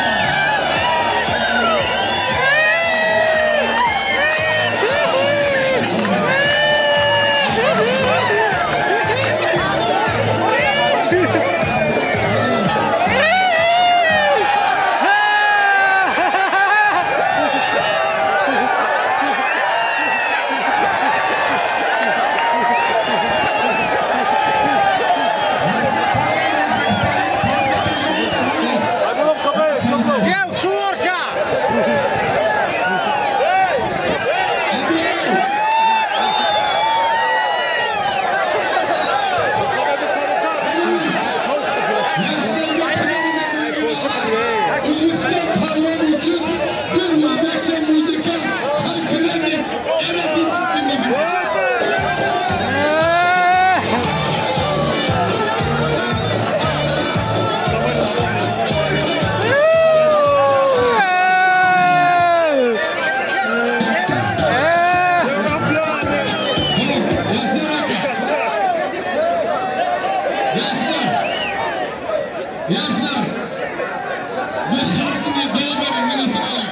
Speaker 1: Bu xalqni dolmari nimasini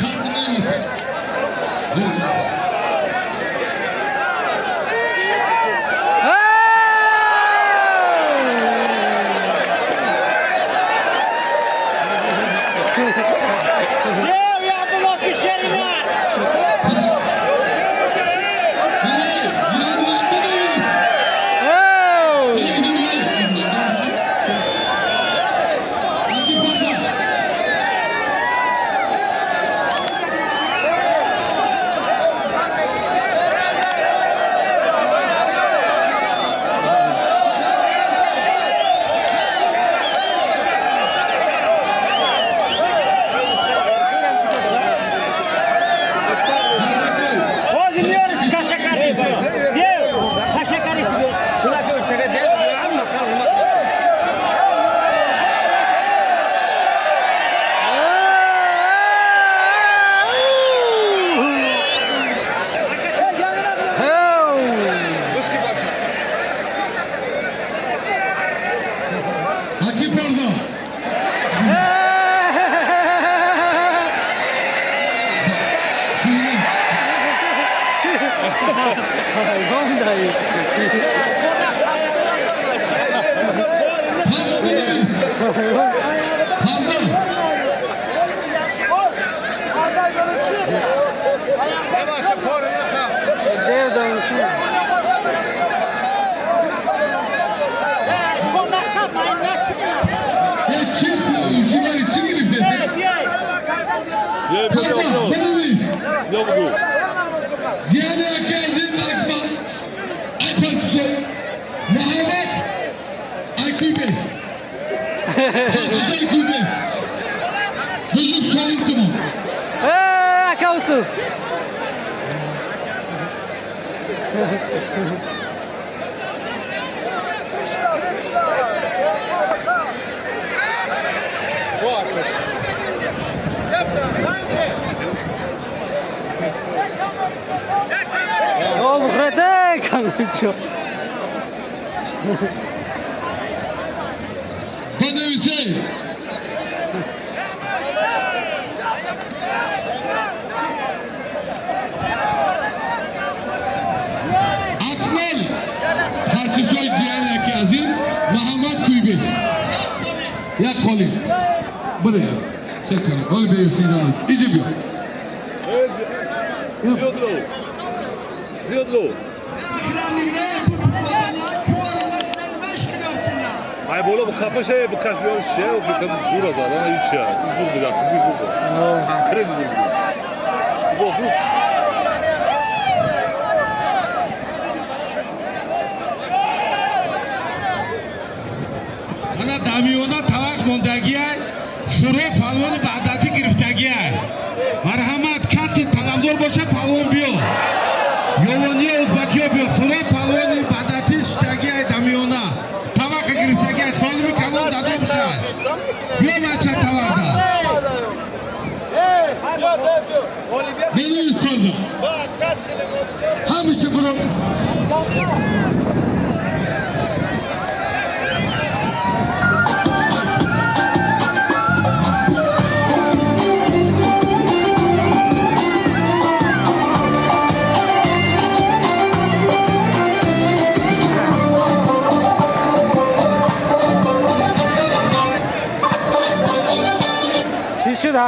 Speaker 1: xalqni nimasi?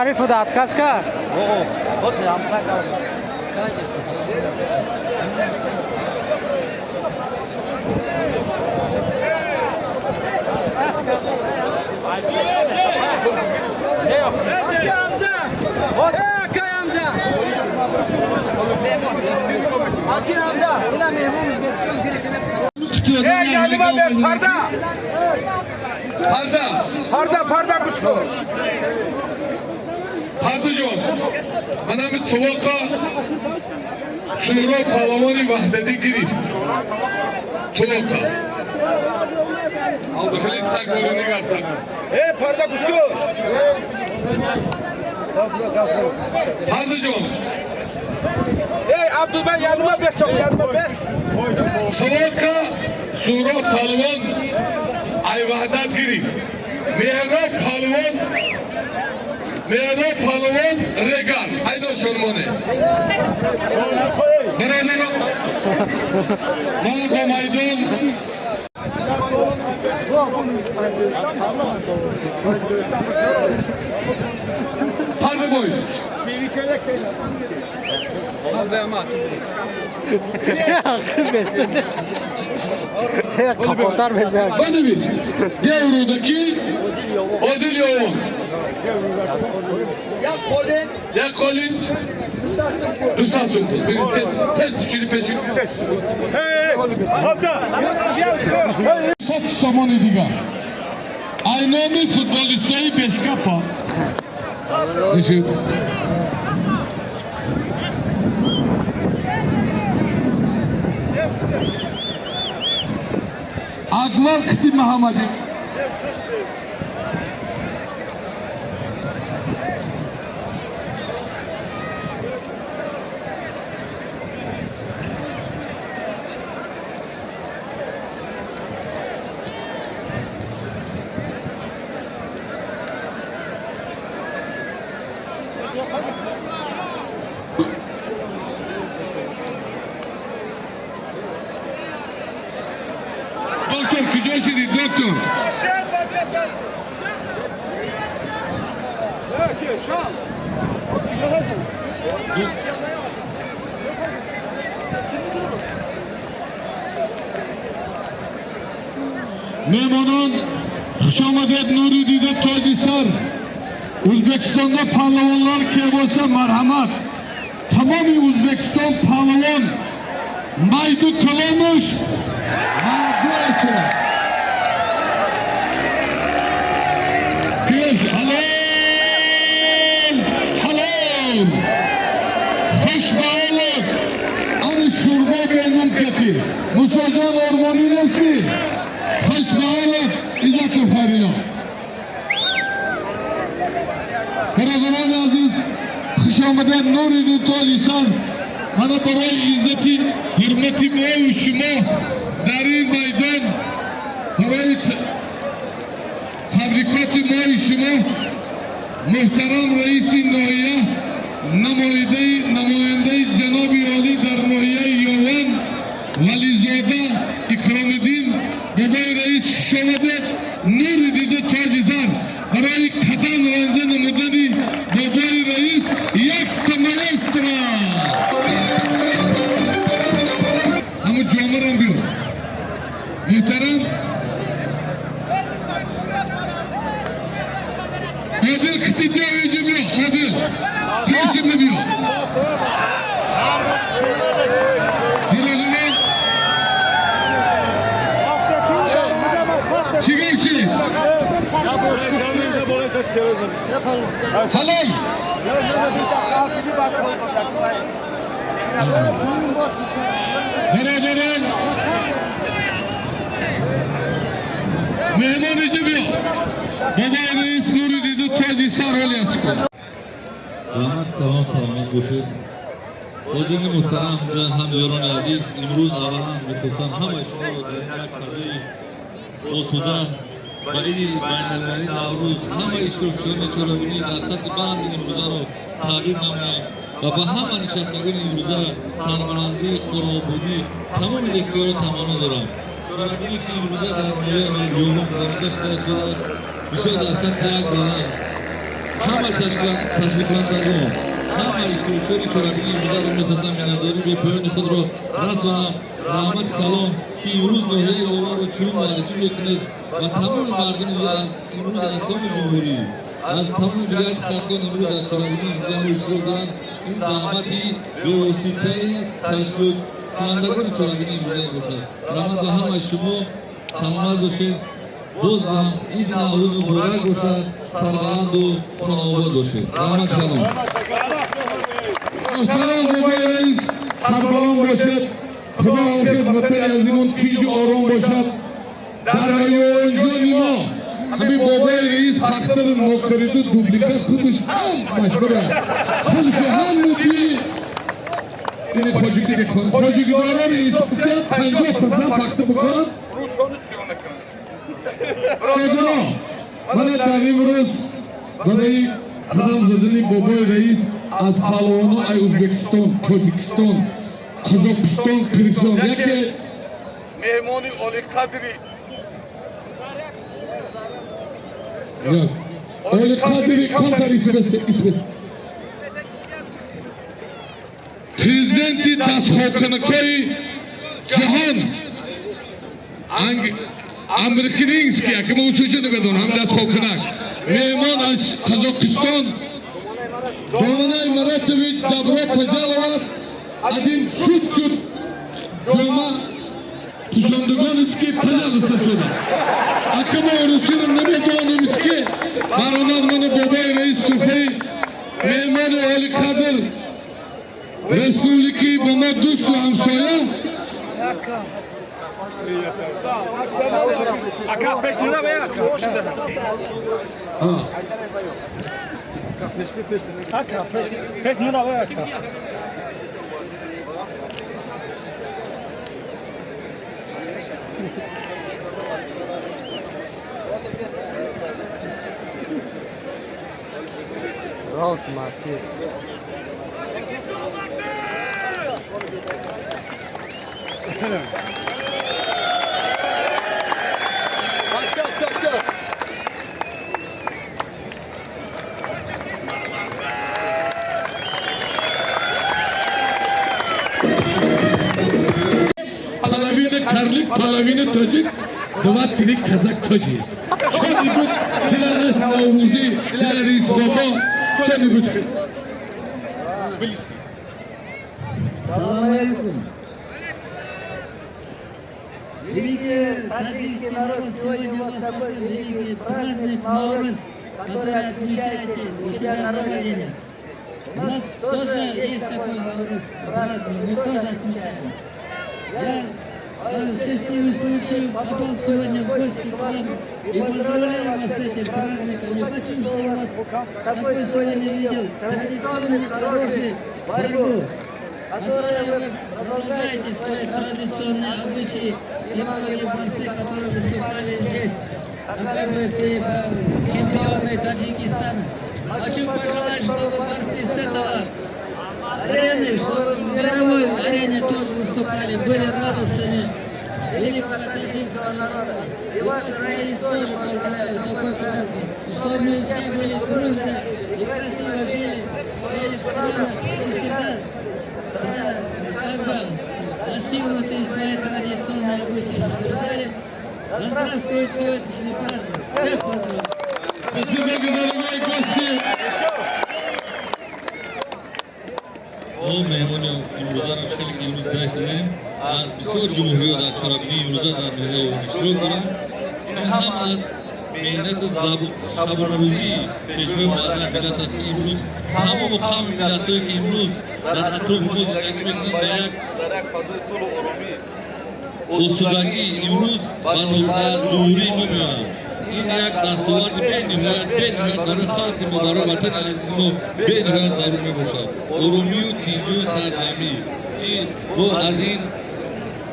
Speaker 2: Ҳарифу отказ кард.
Speaker 3: Pardajon, mana bu tuvoqqa Suhrob polvoni Vahdati гирифт. Tuvoqqa. Abduhalil Sag'orini gardan.
Speaker 5: Ey parda kushku.
Speaker 3: Pardajon.
Speaker 5: Ey Abdulbay yanıma beş sok, yanıma beş.
Speaker 3: Tuvoqqa Suhrob polvon ay Vahdat гирифт. Меҳроб polvon Меҳро Палвон Регар. Айдо Шурмоне. Бародарон, мо ба майдон Pardı boy.
Speaker 2: Kapotar bezem.
Speaker 3: Banimiz. Devrodaki Odil Yoğun. Ya Colin. Üstad Sumpul. Test düşünü peşin.
Speaker 1: Сад сомони дигар. Айноми футболистои Бешкапа.
Speaker 3: Düşün.
Speaker 1: Акмал Қити Муҳаммадӣ. Доктор, куҷо шудӣ, доктор? Меҳмонон, хушомадед, нури дида тоҷи сар. Ӯзбекистонда паҳлавонлар ке bo'lsa, марҳамат. Тамоми Ӯзбекистон паҳлавон майду калонуш мардуаша. Пеш ҳалол, ҳалол. Хуш ба ҳолат. Ани шӯрбо бенум кати. Мусоҷон Ормонӣ нестӣ? Хуш ба ҳолат, Иззатов Фаридо. Бародарони азиз, хуш омадед, нури тоҷи сар. Мана барои иззати ҳурмати мову шумо дар ин майдон, барои табрикоти мои шумо муҳтарам раиси ноҳия, намояндаи ҷаноби олӣ дар ноҳияи Ёван Вализода Икромиддин, бобои раис, хуш омадед, нури дида тоҷи сар. Барои қадам ранҷа намудани бобои раис якта маэстро. Ҳамун ҷомарам биёр. Муҳтарам Одил Қитидиё, инҷо биё, Одил. Пешимда биё. Бародарон, чӣ гап шид? Ҳалол. Бародарон, меҳмон, инҷо биё. Бобои раис, нури дида тоҷи сар ҳоли аст кун.
Speaker 8: Раҳмат калон, саломат бошед. Ҳозирини муҳтарам, ҳамёрони азиз, имрӯз аввалан мехостам ҳамаи шуморо дар ин як фазои осуда ба иди байналмилалии Наврӯз, ҳамаи иштирокчиёни чорабинӣ дар сатҳи баланди имрӯзаро табрик намоям ва ба ҳама нишастагони имрӯза сарбаландӣ, хонаободӣ, тамоми некиҳоро таманно дорам. Чорабинӣ, ки имрӯза дар ноҳияи Ёвон гузаронида шуда истодааст, бисёр дар сатҳи як баланд. Ҳама ташрифкунандагон, ҳама иштирокчиёни чорабинии имрӯзаро мехостам миннатдории бепоёни худро расонам. Раҳмати калон, ки имрӯз ноҳияи Ёвонро чунин муаррифӣ мекунед ва тамоми мардуми имрӯз аз тамоми ҷумҳурӣ, аз тамоми вилояти Хатлон имрӯз дар чорабинии имрӯза мо иштирок доранд. Ин заҳмати бевоситаи ташкилкунандагони чорабинии имрӯза бошад. Раҳмат ба ҳамаи шумо, саломат бошед. Боз ҳам иди Наврӯз муборак бошад, сарбаланду хонаобод бошед. Раҳмати калон.
Speaker 1: Муҳтарам бобои раис, сарбаланд бошед. Худо ҳофиз, ватани азизимон тинҷу ором бошад. Дар районҷони мо ҳамин бобои раис пахтаро нохариду дублика худаш ҳамаш бара. Худаш ҳам мудири ини хоҷагидорони институтсия 50% пахта бикунад. Бародарон, мана дар имрӯз барои
Speaker 3: Қадам задани бобои раис аз паҳлавоно ай Ӯзбекистон, Тоҷикистон, Қазоқистон, Қирғизистон яке
Speaker 5: меҳмони олиқадри
Speaker 3: олиқадри камтар исбес президенти дастхобкунакҳои ҷаҳон Амрикинский, ака ма усулча намедонам, ҳам дастхобкунак меҳмон аз Қазоқистон Доманай Маратович, добро пожаловать. Один чуть-чуть ҷома пӯшондагонест ки, пожалуйста, сюда. Ака мо русиро намедонем ки баромад. Мана бобои раис туфаи меҳмони олиқадр республики бо мо дӯсту ҳамсоя.
Speaker 7: Ака, пеш нура бе, ака. Ака, пеш нура бе, ака.
Speaker 2: Рост масҷид.
Speaker 3: Половина карлик, половина тоҷик, два три казак тоҷик. Что-нибудь для нас наврӯзӣ, для раис бобо, что-нибудь.
Speaker 4: Салам алейкум. Великий таджикский народ, сегодня у вас такой великий праздник Наурыз, который отмечаете у себя на родине. У нас тоже есть такой Наурыз праздник, мы тоже отмечаем. Я счастливый случай попал сегодня в гости к вам и поздравляю вас с этим праздником. Я хочу, чтобы у вас такой сегодня видел традиционный хороший борьбу, которой вы продолжаете свои традиционные обычаи, и многие борцы, которые выступали здесь, оказываются и чемпионы Таджикистана. Хочу пожелать, чтобы борцы с этого арены, чтобы в мировой арене тоже выступали, были радостными великого таджикского народа. И ваш раис тоже поздравляю с такой праздник. И чтобы мы все были дружны и красиво жили в своих странах и всегда как бы достигнутые свои традиционные обычаи соблюдали. Да здравствует сегодняшний праздник. Всех поздравляю.
Speaker 3: Спасибо, дорогие гости.
Speaker 8: Мо меҳмони имрӯзаро хеле ки имрӯз даст дидем, аз бисёр ҷумҳуриҳо дар чорабинии имрӯза дар ноҳияи Ёвон иштирок доранд. Ин ҳам аз меҳнату шабонарӯзии пешвои муаззами миллат аст, ки имрӯз тамому қавми миллатҳое, ки имрӯз дар атрофи мо зиндагӣ мекунанд, ба як осудагӣ имрӯз ба ҷумҳурии мо меоянд. Ин як дастоварди бениҳоят, бениҳоят барои халқи мо, барои ватани азизи мо бениҳоят зарур мебошад. Оромию тинҷию сарҷамӣ, ки мо аз ин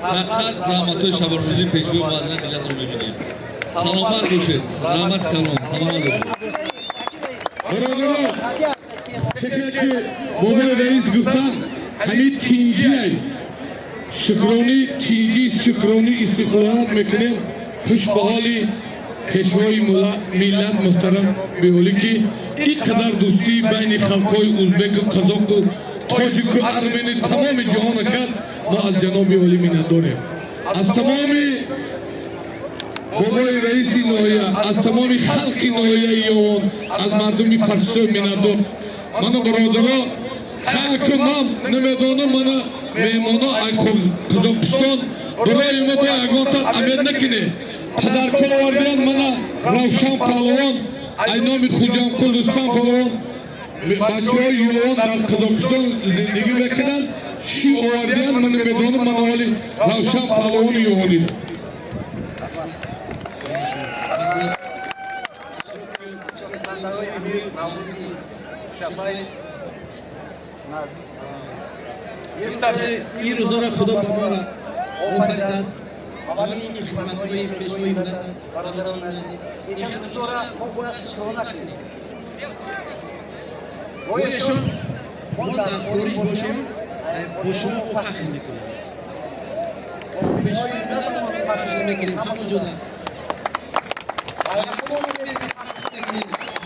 Speaker 8: фақат заҳматҳои шабонарӯзии пешвои муаззами миллатро мебинем. Саломат бошед, раҳмати калон, саломат бошед.
Speaker 3: Бародарон, чизе ки бобои раис гуфтанд, ҳамин тинҷие шукронӣ, тинҷӣ шукронӣ истиқлолият мекунем. Хуш ба ҳоли пешвои миллат муҳтарам Беҳолӣ, ки ин қадар дӯстии байни халқҳои узбеку, қазоқу, тоҷику, армени, тамоми ҷаҳонро кард. Мо аз ҷаноби олӣ миннатдорем, аз тамоми бобои раиси ноҳия, аз тамоми халқи ноҳияи Ёвон, аз мардуми Парсой миннатдор. Ману бародаро, ҳаку ман намедонам, мана меҳмоно аз Қазоқистон барои мо бо ягонта амед накунед, падарко овардиян. Мана Равшан паҳлавон ай номи Хуҷамқул Рустам паҳлавон, бачаҳои Ёвон дар Қазоқистон зиндагӣ мекунанд, чӣ овардиян, ман намедонам. Мана ҳоли Равшан паҳлавони ёвонӣ.
Speaker 4: Ин рӯзоро Худо ба мо офаридааст. Аввалин ин хизматҳои пешвои миллат аст. Бародарони азиз, ин рӯзора мо бояд шукрона кунем.
Speaker 9: Бояшон мо дар хориҷ бошем, бо шумо фахр мекунем. Пешвои миллатамон фахр мекунем ҳама ҷода.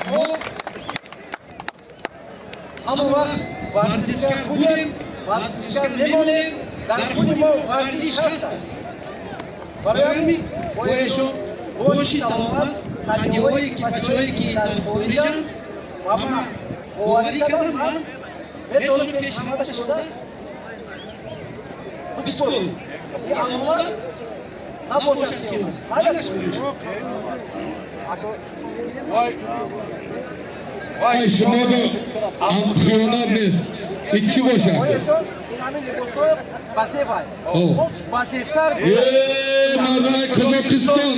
Speaker 9: Мо ҳама вақт варзишгар будем, варзишгар мемонем, дар хуни мо варзиш ҳаст. Барои ҳамин бояшон боши саломат, ҳадияҳое ки бачаҳое ки дар хориҷанд ва ман боварӣ кардам, ман метавонам пеш ҳамада шуда бисупорем. Ин амонат набошад ки майлаш.
Speaker 3: Вай, шуморо хиёнат нест. Ин чӣ бошад?
Speaker 9: Ин ҳамин либосҳо базебай. Базебтар.
Speaker 3: Э, мардумаи Қазоқистон,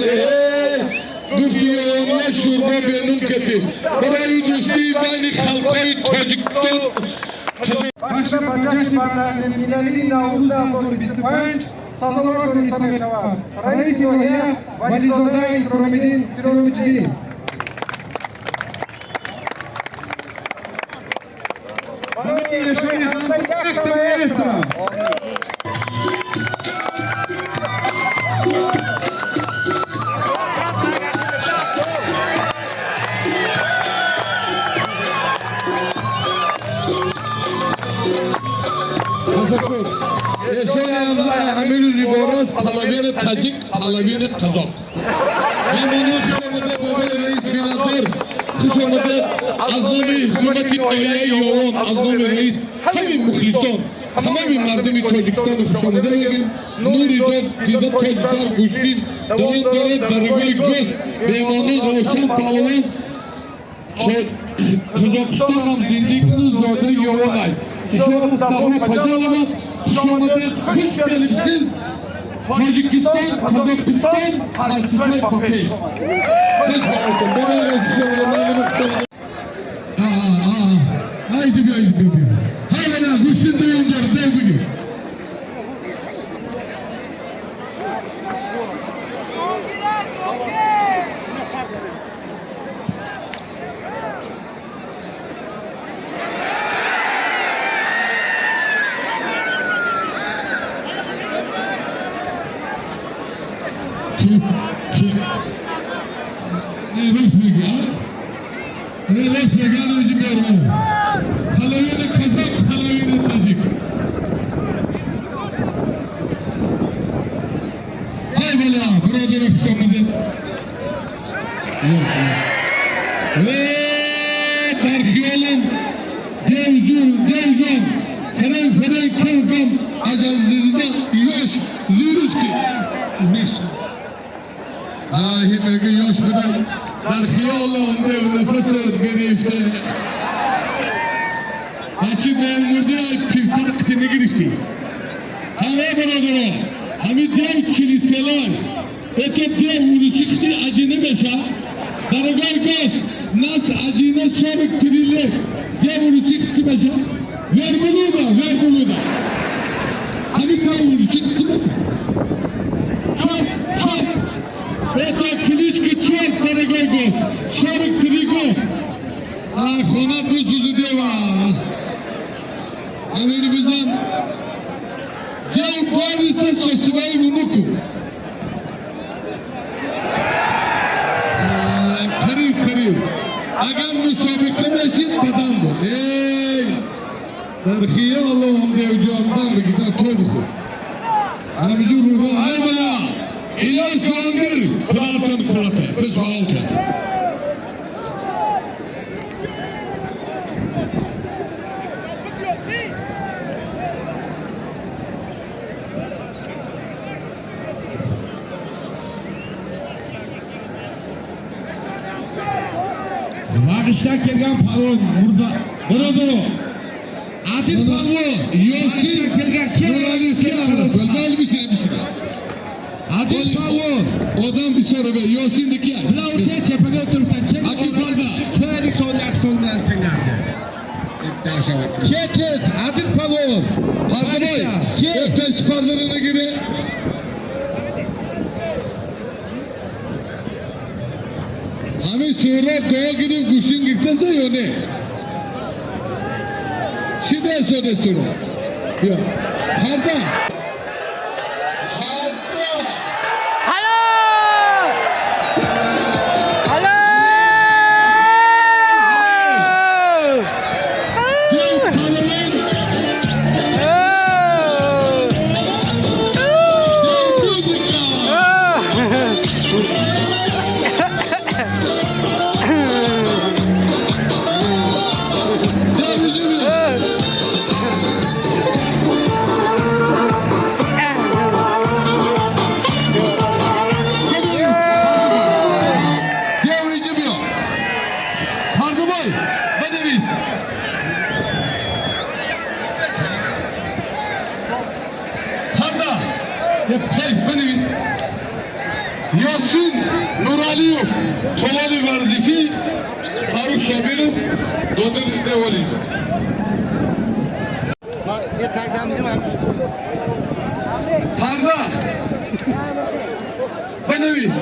Speaker 3: гуфти ёвония шӯрбо берун кардем барои дӯстии байни халқҳои Тоҷикистон.
Speaker 10: Бахшида ба ҷашни байналмилалии Наврӯз 2025 сазовор дониста мешавад раиси ноҳия Вализода Икромиддин Сироҷиддин. Барои эшони ҳамса якта маэстро.
Speaker 3: Эшони ҳамза ҳамин рӯз иборат половина таҷик, половина қазоқ. Меҳмонон, хуш омадед. Бобои раис миннатдор, хуш омадед. Аз номи ҳукумати ноҳияи Ёвон, аз номи раис, ҳамин мухлисон, тамоми мардуми Тоҷикистону хуш омада мегӯем. Нури дод дида тоҷикистон гӯштин давом дорад. Дорогой гость, меҳмонон, Равшан паҳлавон Қазоқистонам зиндагӣ кунад, зодаи Ёвонай. Еще раз добро пожаловать, хуш омадед, хуш келибсиз. Тоҷикистон, Қазоқистон, Парсисой Папеш. Бобои раис, хуш омадед. Haydi bir, haydi bir. Haydi lan, гӯштин дуюм дор, дев бигир. Рост мегӯ, рост мегӯ, анаҷи бермон. Половина казак, половина таҷик. Ай бала, бародаро, хуш омадед. Дар хиёлам девзур, девзон, фарен фарен кавгам аҷалзида ёш зурус ки. Аҳи, мегӯ, ёш будам, дар хиёлам дев нафасот гирифта. Бачи бомурди ай пиртар қити нагирифтӣ. Ҳаво, бародарон, ҳамин дев чилиселан, это дев урусӣ қити аҷина меша. Дорогой гость, нас аҷина 43 лет. Дев урусӣ қити меша? Верблюда, верблюда. Ҳамин дев урусӣ қити меша? Чоп, чоп. Это кличка черт, дорогой гость. 43 год. А хона бисӯзи дева. Амир бизан. Дев борется со своим внуком. Қариб, қариб. Агар мусобиқа мешид, бадам буд. Эй! Дар хиёлам девҷон, дам бигир, той бихӯр. Ҳаминҷур рӯҳон. Ай бала! Илёс Ҷонгир, Худотон қуввата, хуш ба ҳол кард.
Speaker 1: Vaqishdan kelgan palvon murda.
Speaker 3: Бародаро,
Speaker 1: Adil palvon.
Speaker 3: Ёсин
Speaker 1: Kelgan.
Speaker 3: Nuraliyev keladi. Бисина, бисина.
Speaker 1: Adil palvon.
Speaker 3: Одам бисёр бе. Ёсин дики.
Speaker 1: Bular o'tgan tepaga o'tiribsan.
Speaker 3: Аки парда.
Speaker 1: Qo'yadi to'ndan senlarni. Ket, ket, Adil palvon.
Speaker 3: Pardaboy.
Speaker 1: Ket.
Speaker 3: O'rta pardalarına gibi. Ҳамин Суҳроб дуо гирифт, гӯштин гирифтаса ё не? Чӣ дастод суро? Биё. Парда. Парда.
Speaker 2: Ҳалол! Ҳалол!
Speaker 3: Ду палвон. Музыка. Давид. Девриҷи биё. Пардабой, бинавис. Парда. Бинавис. Ёсин Нуралиев, толори варзишӣ, Фарух Собиров, Додир Деволиев.
Speaker 1: یه تک میدیم.
Speaker 3: Парда. Бинавис.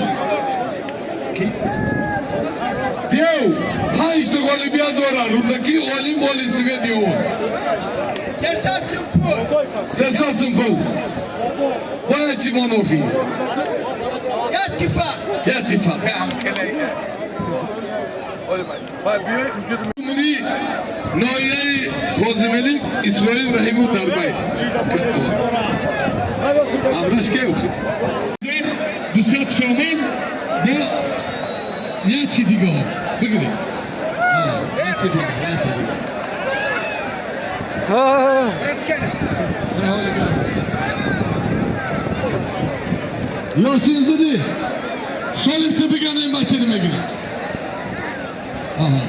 Speaker 3: Дев панҷта ғолибият дорад. Рӯдакӣ олим оли свети он. 300 сум пул. Бояд чӣ монохӣ? Як тифақ. Ҷумҳурии ноҳияи Қозимелик Исроил Раҳимов дар бай. Амраш ке? 200 сомон бо як чи дигаҳо. Бигиред. Як чи дига, як чи дига. Ёсин зидӣ. Солим ту биган ин бачаро мегирад. Аҳа.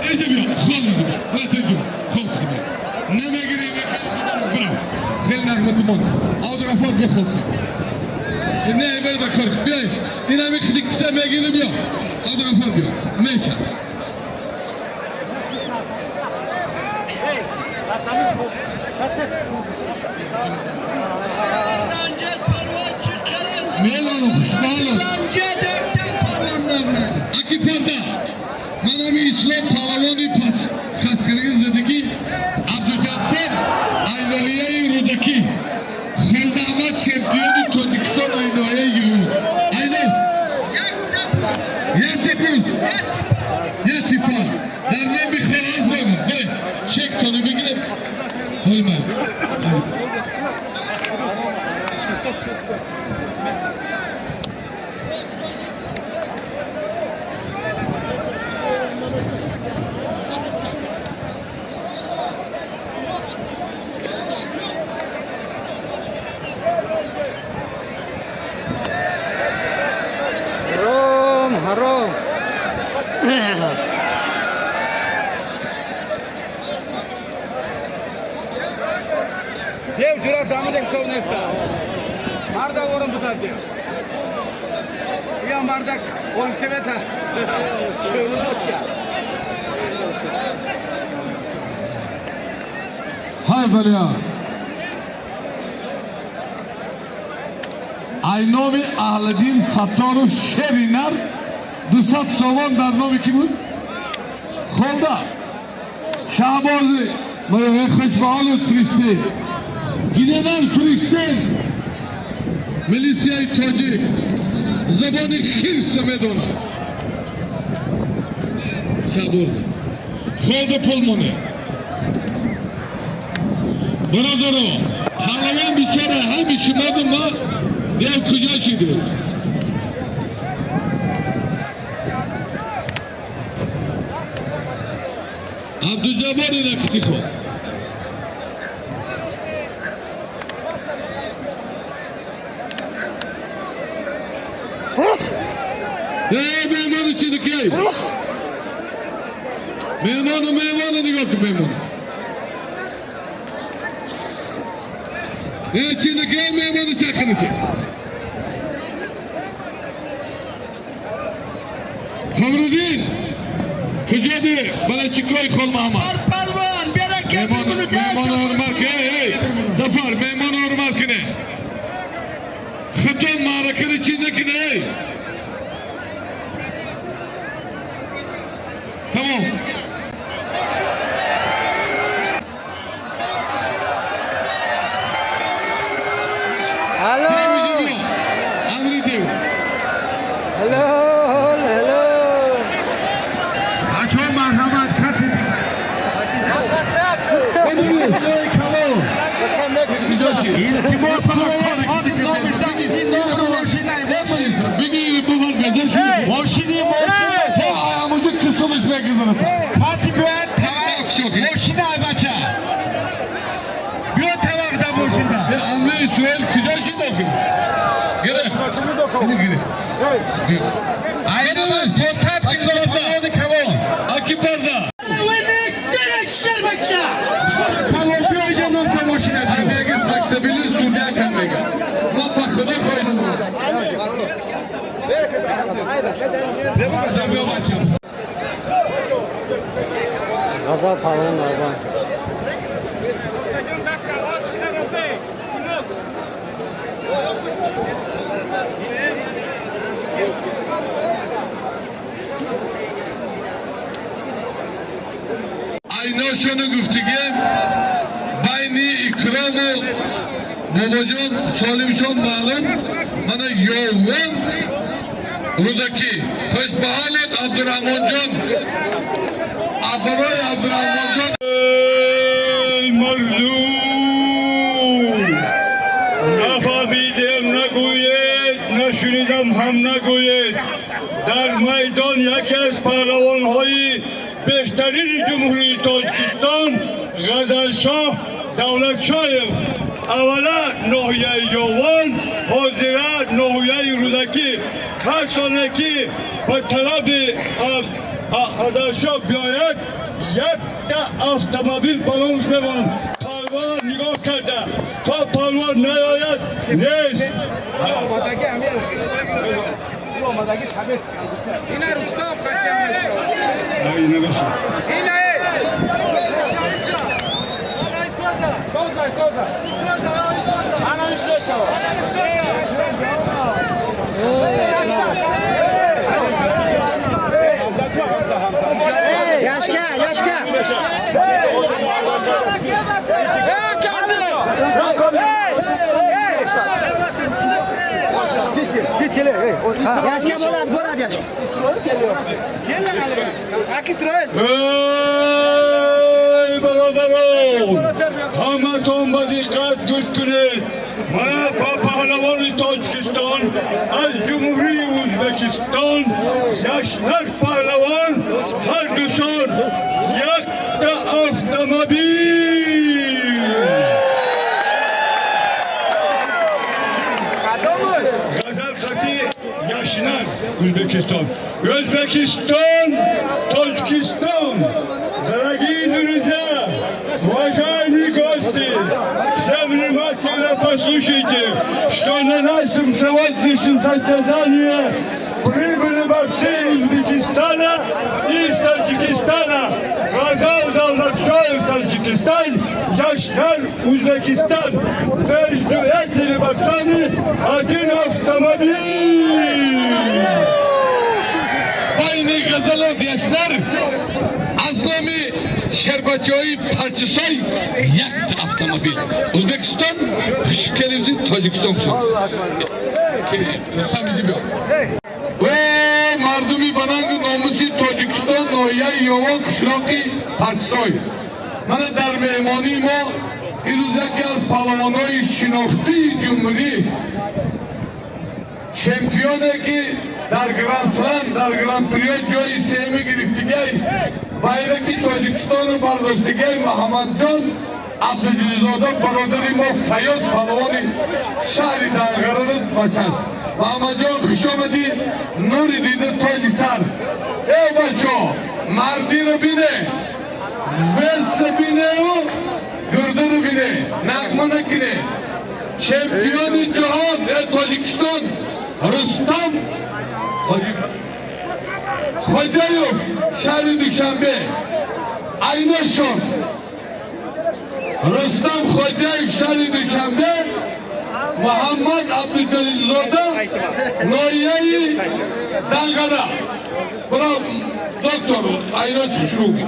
Speaker 3: Теҷа биё, хол мезуба. Ба теҷа, хол кунӣ. Намегирӣ, хеле бирав. Хеле нағматимон. Абдуғафор биё хол кун. Не, бер ба кор. Биёй. Ин ҳами хидикса мегирӣ биё. Абдуғафор биё. Меша. Мелонам, хушбаҳолам. Аки парда. Ман ҳами Ислом палавони хасқиргиз задагӣ Абдуҷаббор ай ноҳияи Рӯдакӣ. Холмаҳмад чемпиони Тоҷикистон ай ноҳияи Ювун. Айно. Як тепуз. Як тифал. Дар номи Холаз бомон. Бире. Чектоно бигирем. Ҳолмай.
Speaker 2: Ҳаром, ҳаром.
Speaker 5: Дев ҷурат дамида ҳисоб неста. Марда орун бизад дев. Я мардак олсевета. Чӯрузочка.
Speaker 3: Ҳай баля. Ай номи Аҳлиддин Сатторов шери нар 200 сомон дар номи кӣ буд? Холда. Шаҳбози хушбаҳолу фиристед. Генерал фиристед. Милисияи тоҷик забони хирса медонад. Шаҳбоз. Холда пул монед. Бародаро, паҳлавон бисёра ҳами шумоду ма дев куҷо шиду? Абдуҷаббор ина кити ход. Эй, меҳмони чи дикей? Меҳмону меҳмону нигоҳ кун меҳмону. Эй, чи дикей меҳмону чақиниси? Қамруддин, куҷо ди? Балачикои Холмаҳмад. Меҳмону ҳурмат ки, эй, Сафар, меҳмону ҳурмат кине. Хитон маърака Малакани чӣ накунӣ, эй. Тамом.
Speaker 2: Алло.
Speaker 3: Амридев.
Speaker 2: Hello, hello.
Speaker 1: Бачаҳо, марҳамат, каси калон. Илтимос.
Speaker 3: Бигир, бувар, безор шуд.
Speaker 1: Мошини, мошини.
Speaker 3: То аямузи кисумиш мегизарад.
Speaker 1: Кати биёяд, тавақ мошина, ай бача. Биё, тавақ да мошина.
Speaker 3: Амри Исроил куҷо шид охир? Гирифт. Чини гирифт?
Speaker 1: Айна 500 кило палвони калон.
Speaker 3: Аки парда.
Speaker 1: Палвон, биё иҷо, нонта мошина.
Speaker 3: Ай меги саксабили судья кан мега. Ма ба худо хоҳем.
Speaker 1: Биё, бача.
Speaker 2: Ғазал палвон навбан.
Speaker 3: Айношону гуфтигем, байни Икрому бобоҷон Солимшон маълум. Мана Ёвон, Рӯдакӣ. Хушбаҳолот, Абдураҳмонҷон, аброи Абдураҳмонҷон.
Speaker 6: Мардум, нафаҳмидем нагӯед, нашунидам ҳам нагӯед. Дар майдон яке аз паҳлавонҳои беҳтарини Ҷумҳурии Тоҷикистон, Ғазалшоҳ Давлатшоев, аввала ноҳияи Ёвон, ҳозира ноҳияи Рӯдакӣ. Касоне ки ба талаби Ғазалшоҳ биёяд, якта автомобил балонс мемонад. Палвон нигоҳ карда, то палвон наёяд, нест.
Speaker 5: Ина Рустам хатям мешавад. Ина эй. Соза, соза. Ана мешавад.
Speaker 4: Яшка, Яшка.
Speaker 5: Эй, Кази! Эй!
Speaker 4: Яшка bo'ladi, bo'ladi, Яшка.
Speaker 6: Ey бародарон, ҳаматон ба диққат гӯш кунед. Мана ба паҳлавони Тоҷикистон аз Ҷумҳурии Ӯзбекистон, Яшнар паҳлавон, ҳар душон якта автомобил. Ғазал хати Яшнар, Ӯзбекистон. Ӯзбекистон, Тоҷикистон. Дорогие друзья, уважаемые гости, все внимательно послушайте, что на нашем сегодняшнем состязании прибыли борцы из Узбекистана и из Таджикистана. Газал Давлатшоев, Таджикистан, Яшнар, Узбекистан. Между этими борцами один автомобиль.
Speaker 3: Байни Ғазалот Яшнар аз номи шербачаҳои Парчисой якта автомобил. Ӯзбекистон, хуш келибсиз, Тоҷикистон, хуш. Рустам, бизи биё. О, мардуми банангу номуси Тоҷикистон, ноҳияи Ёвон, қишлоқи Парчисой, мана дар меҳмонии мо имрӯз яке аз паҳлавонҳои шинохтии ҷумҳурӣ, чемпионе ки дар Гранд-слам, дар Гран-приё ҷои сеюми гирифтигай, байраки Тоҷикистону бардоштигай, Муҳаммадҷон Абдуҷалилзода, бародари мо Фаёз паҳлавони шаҳри Данғараро бачаш. Муҳаммадҷон, хушомадӣ, нури дида, тоҷи сар. Эй бачо, мардиро бине, веса бинеу гурдаро бине, нағма накуне. Чемпиони ҷаҳон, Тоҷикистон, Рустам Хоҷаев, шаҳри Душанбе. Айношон, Рустам Хоҷаев, шаҳри Душанбе. Муҳаммад Абдуҷалилзода, ноҳияи Данғара. Бро, доктор, айноси хушрӯ.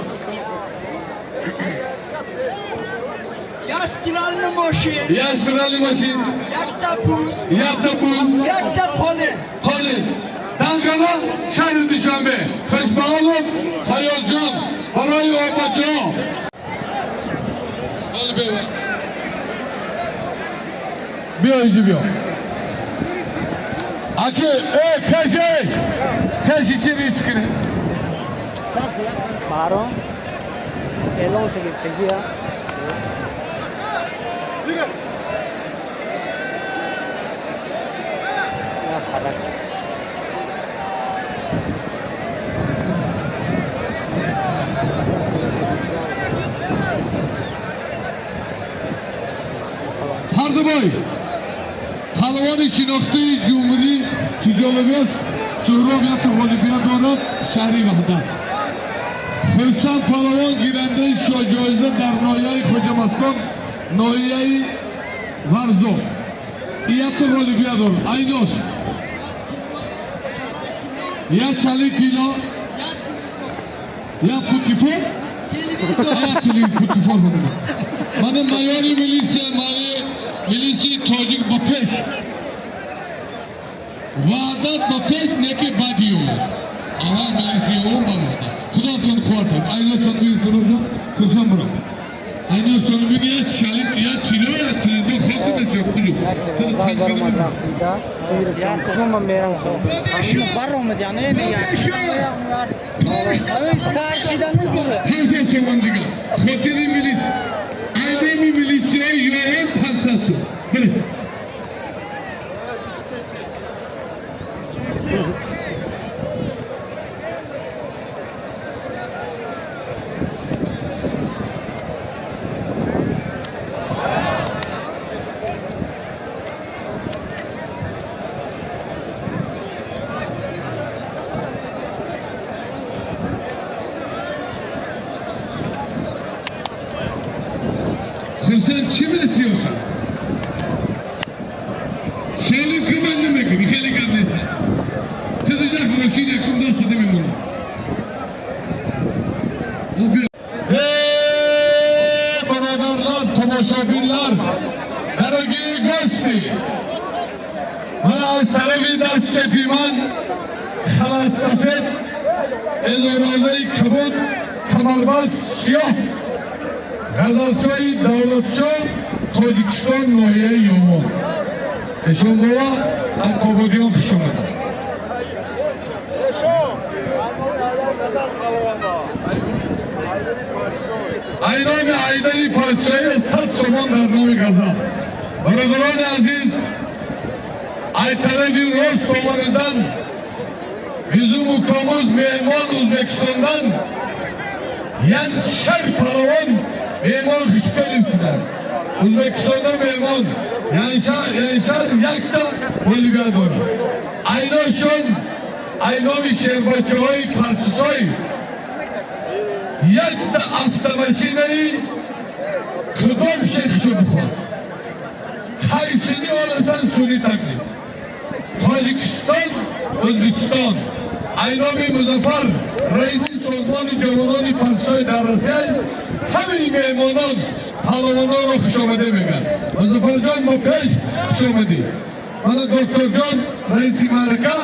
Speaker 11: Як стиральный машин.
Speaker 3: Як стиральный машин.
Speaker 11: Якта пул.
Speaker 3: Якта пул.
Speaker 11: Якта қолин.
Speaker 3: Қолин. Данғара, шаҳри Душанбе. Хушбаолов Фаёзҷон барои обачаҳо. Биё, инҷо биё. Аки, э, пеше! Пеши чи риск кунед?
Speaker 2: Баҳром эълон шагифтагия. Ҳаракат.
Speaker 3: Ҳардубой палвони шинохтаи ҷумҳурӣ Тиҷолобият Суҳроб якта ғолибият дорад, шаҳри Ваҳдат. Хурсанд палавон гирандаи шоҳҷоиза дар ноҳияи Хоҷамастон, ноҳияи Варзоб, якта ғолибият дорад. Айнос як чали тилло, як путифор, як путифор. Мана майори милисия, милисияи тоҷик ба пеш, Ваҳдат ба пеш, неки баъди ӯ аввал милисия он ба Ваҳдат. Худотон қувват. Айнотон бин, хурсанд биром. Айнотон бин, як чали, як тилло, як тилло хок месёб.
Speaker 2: Баромад рафтида кудома мерам.
Speaker 7: Баромад, яъне сар шида.
Speaker 3: 500 сомон дигар хотири милис, айноми милисияи ёрон 500 сом. Биле. Хурсанд чӣ месиёхад? Солим ки ман намекунӣ, хеле гап нест. Ту дидах мошин якум даста мемонад. Бародарлар, тамошобинлар, дорогие гости, ман аз тарафи даст чапи ман халат сафед, эзорозаи кабуд, камарбанд сиёҳ, Ғазалшоҳи Давлатшоҳ, Тоҷикистон, ноҳияи Ёвон. Эшон бова ҳамкободиён хуш омадед. Айноми Айдари подшоҳӣ 100 сомон дар номи Ғазал. Бародарони азиз, ай тарафи рост омададан бизуму комуз меҳмон Ӯзбекистондан як шар палавон меҳмон хуш келибсizlar. O'zbekistonda mehmon Yanshar yakta g'olibiyat дорад. Айношон айноми шербачаҳои Парчисой якта автомашинаи кудом шехшо бихоҳад. Қайсини оласан суни таклиф. Тоҷикистон, O'zbekiston. Айноми Музаффар, раиси созмони ҷавонони Парчисой дар Россия, ҳамаи меҳмонон палавононро хушомадӣ мегӯянд. Музаффарҷон, мо пеш хушомадӣ. Мана докторҷон, раиси маърака.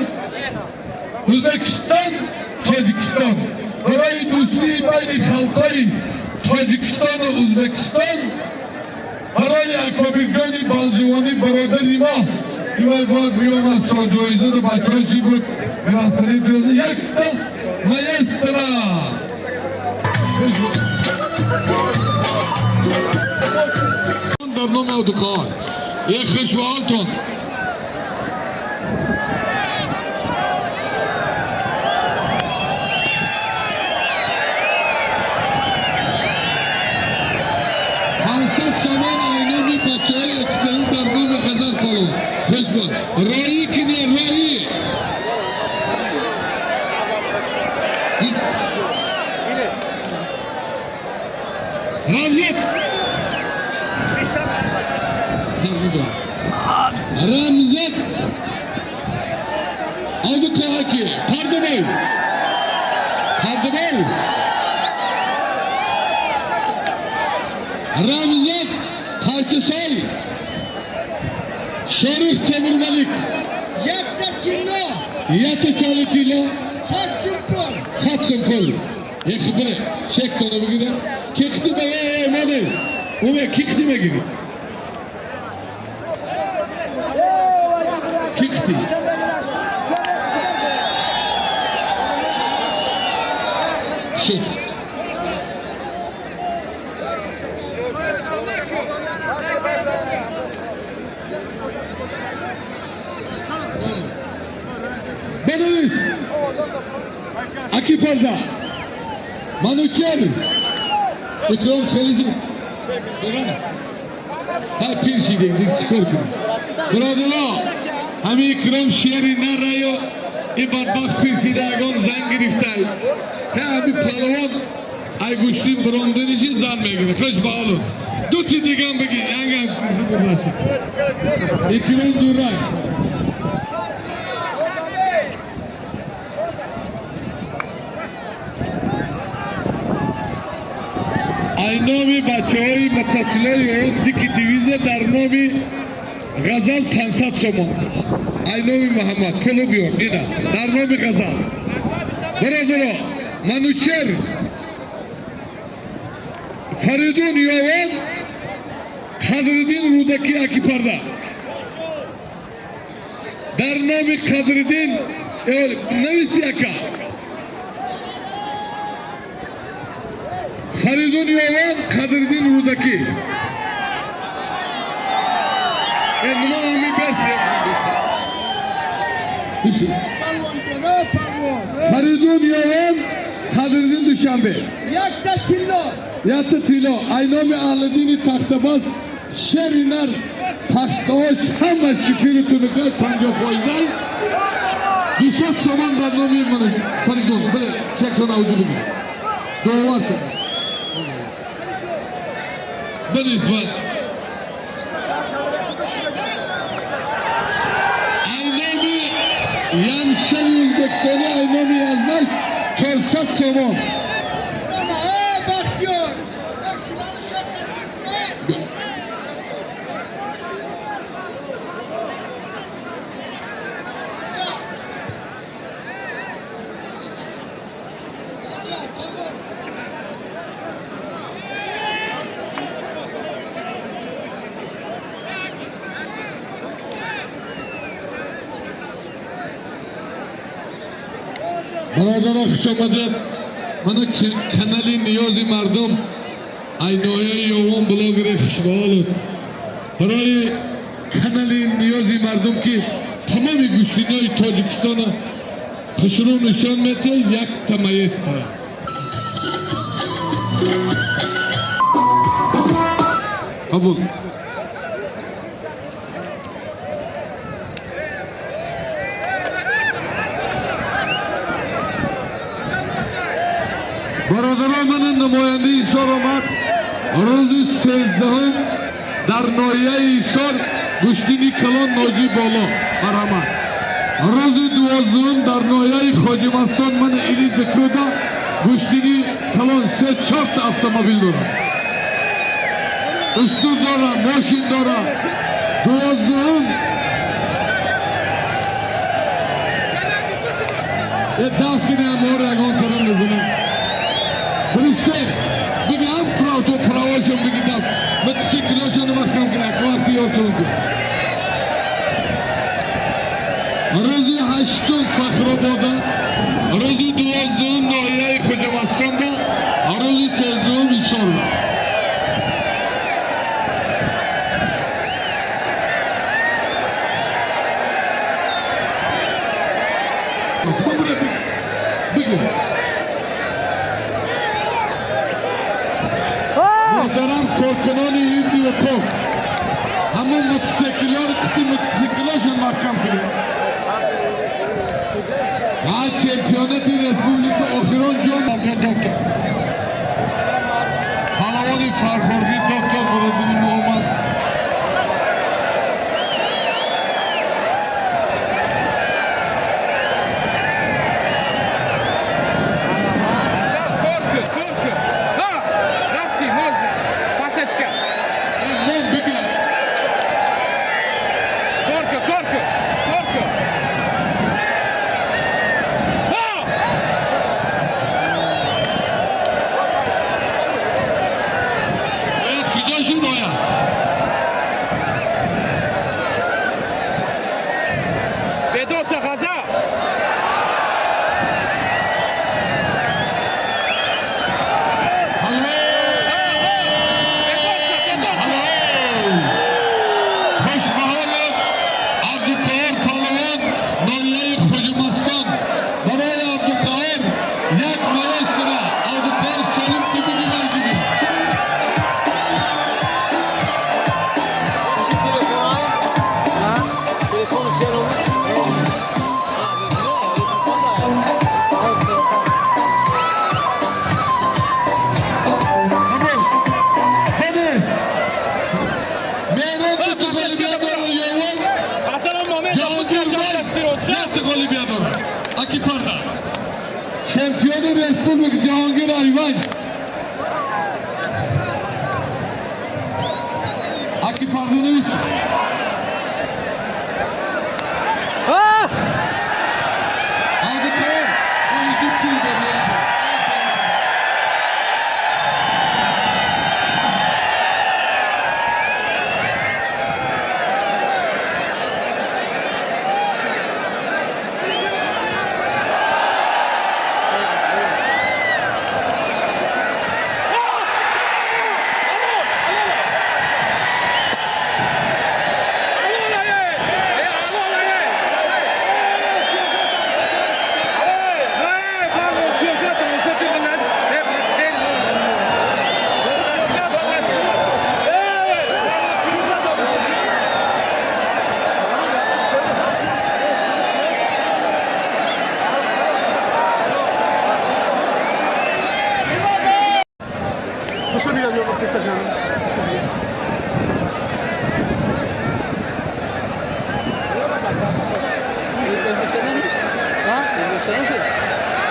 Speaker 3: Ӯзбекистон, Тоҷикистон. Барои дӯстии байни халқҳои Тоҷикистону Ӯзбекистон, барои Акобирҷони Балҷувонӣ, бародари мо, ки вай бояд биёмад соҷоизаду бачаҳои чӣ буд, грансари якта маэстро. Дар номи Абдуқоҳор. Як хушбаҳолтон. 500 сомон айноми бачаҳои экстерн дар номи Ғазал палвон. Хушбон. Роӣ кине, роӣ. Рамзат. Рамзат Абдуқаҳаки Пардабой, Пардабой. Рамзат Парчасой, Шорух Темурмалик.
Speaker 11: Якта кило.
Speaker 3: Якта чали кило.
Speaker 11: 100 сум пул.
Speaker 3: 100 сум пул. Яхи бире чек тона бигире. Кихти ба моне. Уме кихти мегири. Кихти. Шуд. Бенавис. Аки парда. Манучер. Икром хелизи. Дора. Ҳа, пир шидем, чикор кунем? Бародаро, ҳамин Икром шери нарайо, и бадбахт пир шида, ягон зан гирифтай. Ҳа, ҳамин палвон ай гӯштин биромданиши зан мегирад. Хуш ба ҳолу. Ду ти дигам бигир, янгам. Икром дурак. Ай номи бачаҳои мотоциклои он дики дивизия дар номи Ғазал 500 сомон. Ай номи Муҳаммад пулу биёр, ина дар номи Ғазал. Бародаро, Манучер Фаридун Ёвон, Қадриддин Рӯдакӣ Акипарда. Дар номи Қадриддин нависти, ака. Фаридун Ёвон, Қадриддин Рӯдакӣ. Нума ҳами бест. Фаридун Ёвон, Қадриддин Душанбе.
Speaker 11: Якта тилло.
Speaker 3: Якта тилло. Ай номи Аҳлиддини Тахтабаз, шери нар, пахтаош ҳама шифири тунукай 50 фоизай. 200 сомон дар номи Фаридун. Бире, чекона авҷу бигир. Довар кун. Бинисбат. Ай номи Ямшали Ӯзбекистони, ай номи Язнаш 400 сомон.
Speaker 11: Бахтиёр.
Speaker 3: Бародаро, хуш омадед. Мана канали Ниёзи мардум, ай ноҳияи Ёвон блогери хушбаҳолут. Барои канали Ниёзи мардум, ки тамоми гӯштинои Тоҷикистона хушрӯ нишон метиҳад, якта маэстро. Қабул. Бародарон, мана намояндаи Ҳисор омад. Рӯзи 13-ум дар ноҳияи Ҳисор гӯштини калон Ноҷӣ боло, марҳамат. Рӯзи 12-ум дар ноҳияи Хоҷимастон, мана или Дикуда гӯштини калон, се чорта автомобил дорад, устур дорад, мошин дорад. 12-ум е дафт кинем, моро ягон карам мезанем. Фиристем, биги ҳам правто правошон биги дафт. Мотоциклошон маҳкам кунад, вақти ёртон кун. Рӯзи 8-ум Фахробода, рӯзи 12-ум ноҳияи Хоҷамастонда, рӯзи 13-ум Ҳисорда. Бигӯ. Муҳтарам коркунони ҳифзи ҳуқуқ, ҳамон мотоциклҳоро, қити мотоциклҳошон маҳкам кунед. Ҳа, чемпионати республика охирон ҷон доктор. Палавони Фархордӣ доктор Муроддини Муҳаммад.
Speaker 5: Бедоша ғаза.
Speaker 1: Хушбаҳолад Абдуқаҳор паҳлавон, ноҳияи Хоҷимастон. Барои Абдуқаҳор як маэстро. Абдуқаҳор солим тиби бимайдиби.
Speaker 7: Телефон чер olmuş?
Speaker 1: Қабул. Бенес. Меҳрон дута ғолибият дорад Ёвон.
Speaker 5: Ҳасанам Мамедов
Speaker 1: Ҷаҳонгирбек якта ғолибият дорад. Аки парда. Чемпиони республик Ҷаҳонгир Айван. Аки парданавис. Абдуқаҳор пули пул дод.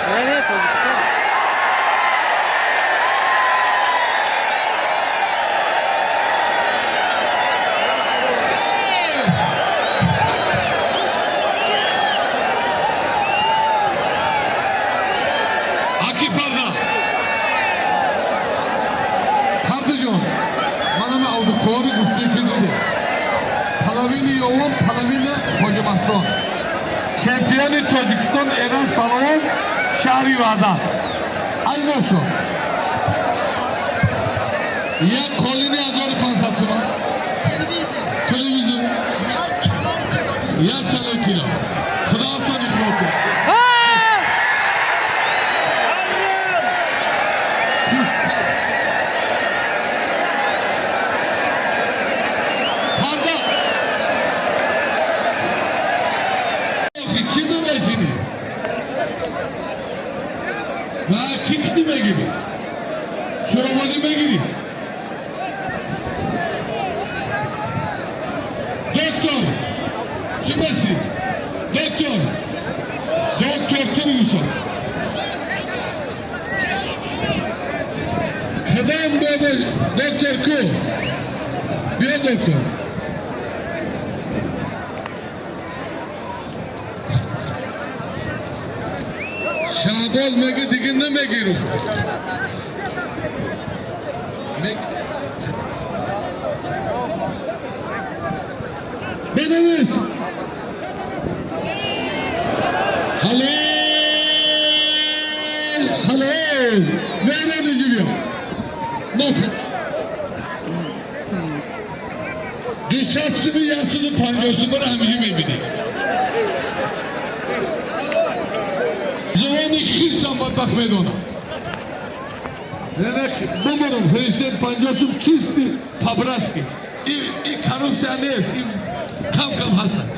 Speaker 2: Не, не, Тоҷикистон.
Speaker 1: Аки парда. Пардаҷон, манама Абдуқаҳори гуфтаси диде. Половини Ёвон, половина Хоҷимастон. Чемпиони Тоҷикистон Эранҷ паҳлавон, шаҳри Ваҳдат. Айношо. Як қолини 1500 сомон. Телевизор. Як чалои тилло. Худоҳофиз, иқбол. Парда. Кӣ мешинӣ? Ва кӣ кӣ мегирӣ? Сурободӣ мегирӣ? Доктор! Кӣ месӣ? Доктор! Доктор Киргизон. Кадом бобо доктор ку? Биё, доктор. Шаҳбоз меги, дига намегирум. Бенавис. Ҳалол, ҳалол. Меҳмони ҷибиё. Мофи. 200 суми, 150 сумро ҳамиҷи мебинӣ. Зувони хирсам бадбахт медонам. Ленак бумурум, президент 50 сум чисти по-братски. И коррупция нест, и кам кам ҳастанд.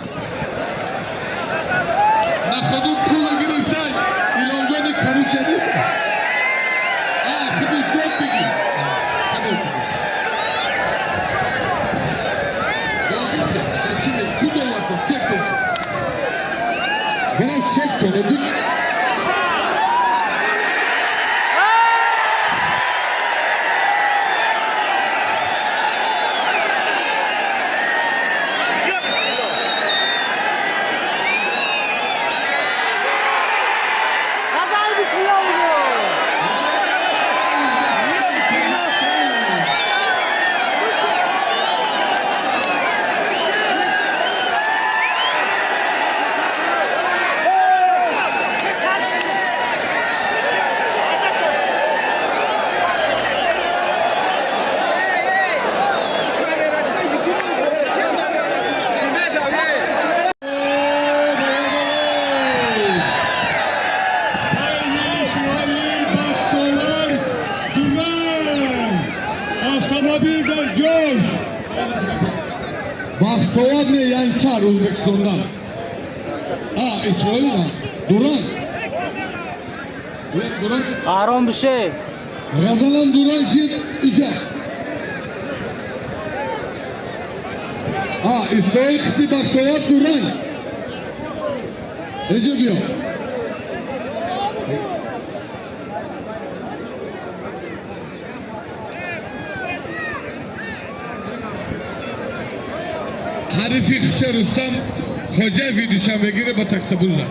Speaker 1: На ходу пул гирифтай, Иломҷони коррупция нест. А, худи дод бигир. Қабул кун. Ку доллар кун, чек кун. Бирав чек кун, бигир.
Speaker 2: Ғазал бисмилла бугӯ.
Speaker 1: O'zbekistondan. A, Ismoil Duran. Duran.
Speaker 2: Arom bishey.
Speaker 1: G'azalan Duran shid isha. Ha, Ismoil qisi Baxtiyor Duran. Ece biyo. Harifi Xisha Rustam Xo'jayev Dushanbegiri ba Taxtabuzda.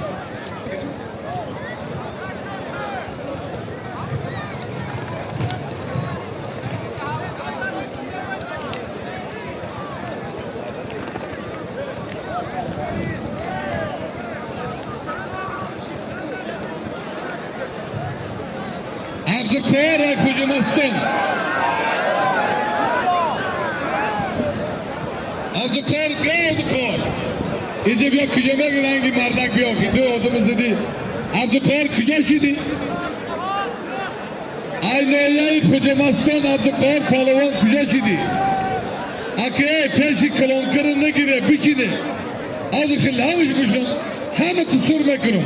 Speaker 1: Abduqahhor Xo'jamaston. Abduqahhor biyo Abduqahhor. Ece biyo kujamak rangi mardak biyo ki du odimiz dedi. Abduqahhor kujash edi. Ay noyai Xo'jamaston Abduqahhor polvon kujash edi. Aka peshi kalonkirni nagire bichine. Hozir hamish bushlam. Hamma tusur mekrum.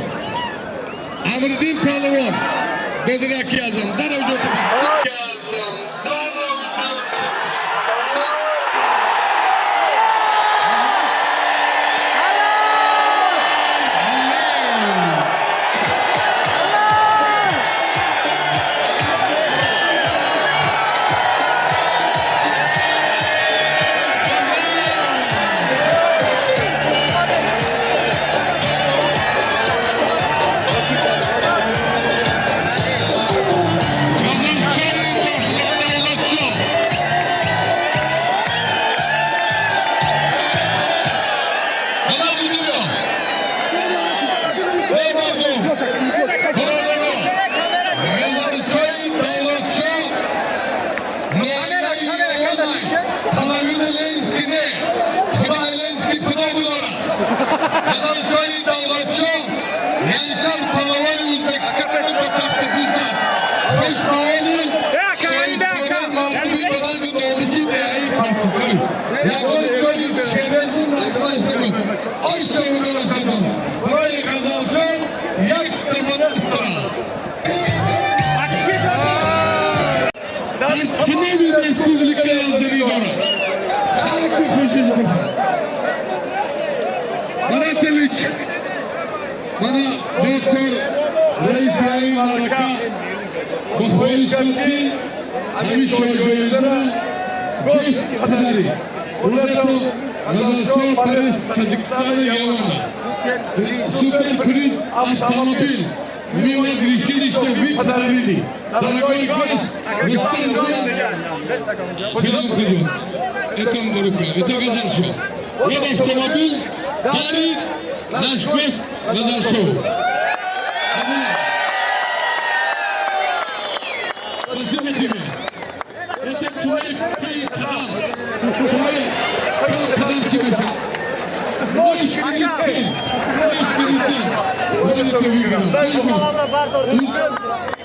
Speaker 1: Amriddin polvon. Bediraki Azam, Darab Azam, Darab. Mana doktor Rais Maraka ba xohish qildi hamisha jo'yizara go'sht qadari. Ularni G'azalshon Paris Tojikiston Yevropa. Super Print avtomobil. Мы решили, что вы подарили. Дорогой гость, Рустам. Это это Газалшо. Вот автомобиль дарит наш гость Газалшо. Спасибо тебе. Это твой канал. Твой канал тебе.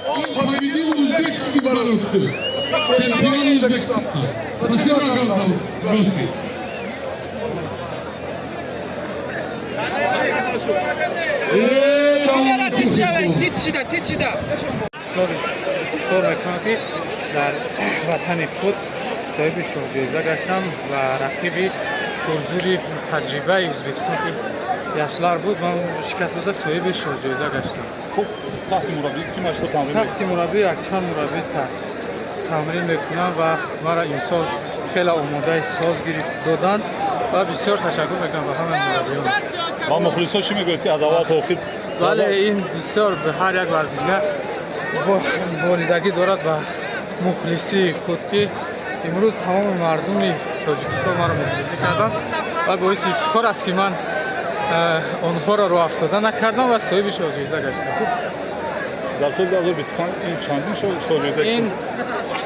Speaker 1: Он победил узбекский борцы. Чемпион Узбекистана. Спасибо, гости.
Speaker 12: Ифтихор мекунам ки дар ватани худ соҳиби шоҳҷоиза гаштам ва рақиби пурзури таҷрибаи Ӯзбекистон ки яшлар буд, ман шикаст дода соҳиби шоҳҷоиза гаштам.
Speaker 13: Хуб, таҳти мураббӣ ки машғул тамрин?
Speaker 12: Таҳти мураббӣ якчанд мураббӣ тамрин мекунам ва маро имсол хеле омодаи соз гирифт доданд ва бисёр ташаккур мекунам ба ҳамаи мураббиён.
Speaker 13: Ва мухлисо чӣ мегӯяд ки аз аввал то охир?
Speaker 12: Бале, ин бисёр ба ҳар як варзишгар болидагӣ дорад ба мухлисии худ ки имрӯз тамоми мардуми Тоҷикистон маро мухлисӣ карданд ва боиси ифтихор аст ки ман онҳоро роҳ афтода накардам ва соҳиби шоҳҷоиза гаштам.
Speaker 13: Хуб, дар соли 2025 ин чандин шоҳҷоиза?
Speaker 12: Ин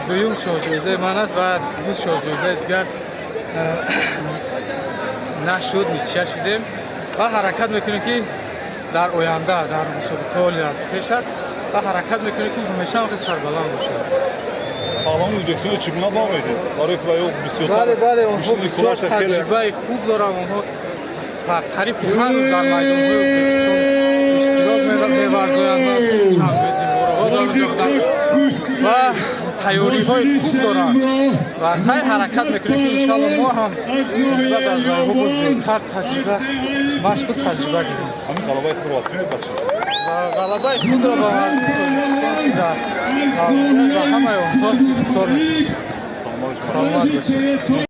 Speaker 12: дуюм шоҳҷоизаи ман аст ва ду шоҳҷоизаи дигар нашуд, ничия шудем ва ҳаракат мекунем ки дар оянда дар мусобиқаҳо аз пеш аст ва ҳаракат мекунем ки ҳамеша ҳам сарбаланд бошем.
Speaker 13: Паҳлавони Ӯзбекистонро чӣ гуна баҳо медиҳед? Барои ки ё бисёртар
Speaker 12: Бале, бале, онҳо бисёр таҷрибаи хуб доранд, онҳо Ва қариб ки ҳар рӯз дар майдонҳои Ӯзбекистон иштирок меварзоянд ва чампионатҳо дар онҷо буданд ва тайёриҳои хуб доранд. Ва хай, ҳаракат мекунем, ки иншоалло мо ҳам нисбат аз вайҳо боз зиёдтар таҷриба, машқу таҷриба гирем.
Speaker 13: Ҳамин ғалабаи худро ба кӣ мебахшед?
Speaker 12: Ва ғалабаи худро ба мардуми Тоҷикистон, ки дар Наврӯз, ба ҳамаи онҳо ифтихор мекунем.
Speaker 13: Саломат.
Speaker 12: Саломат бошед.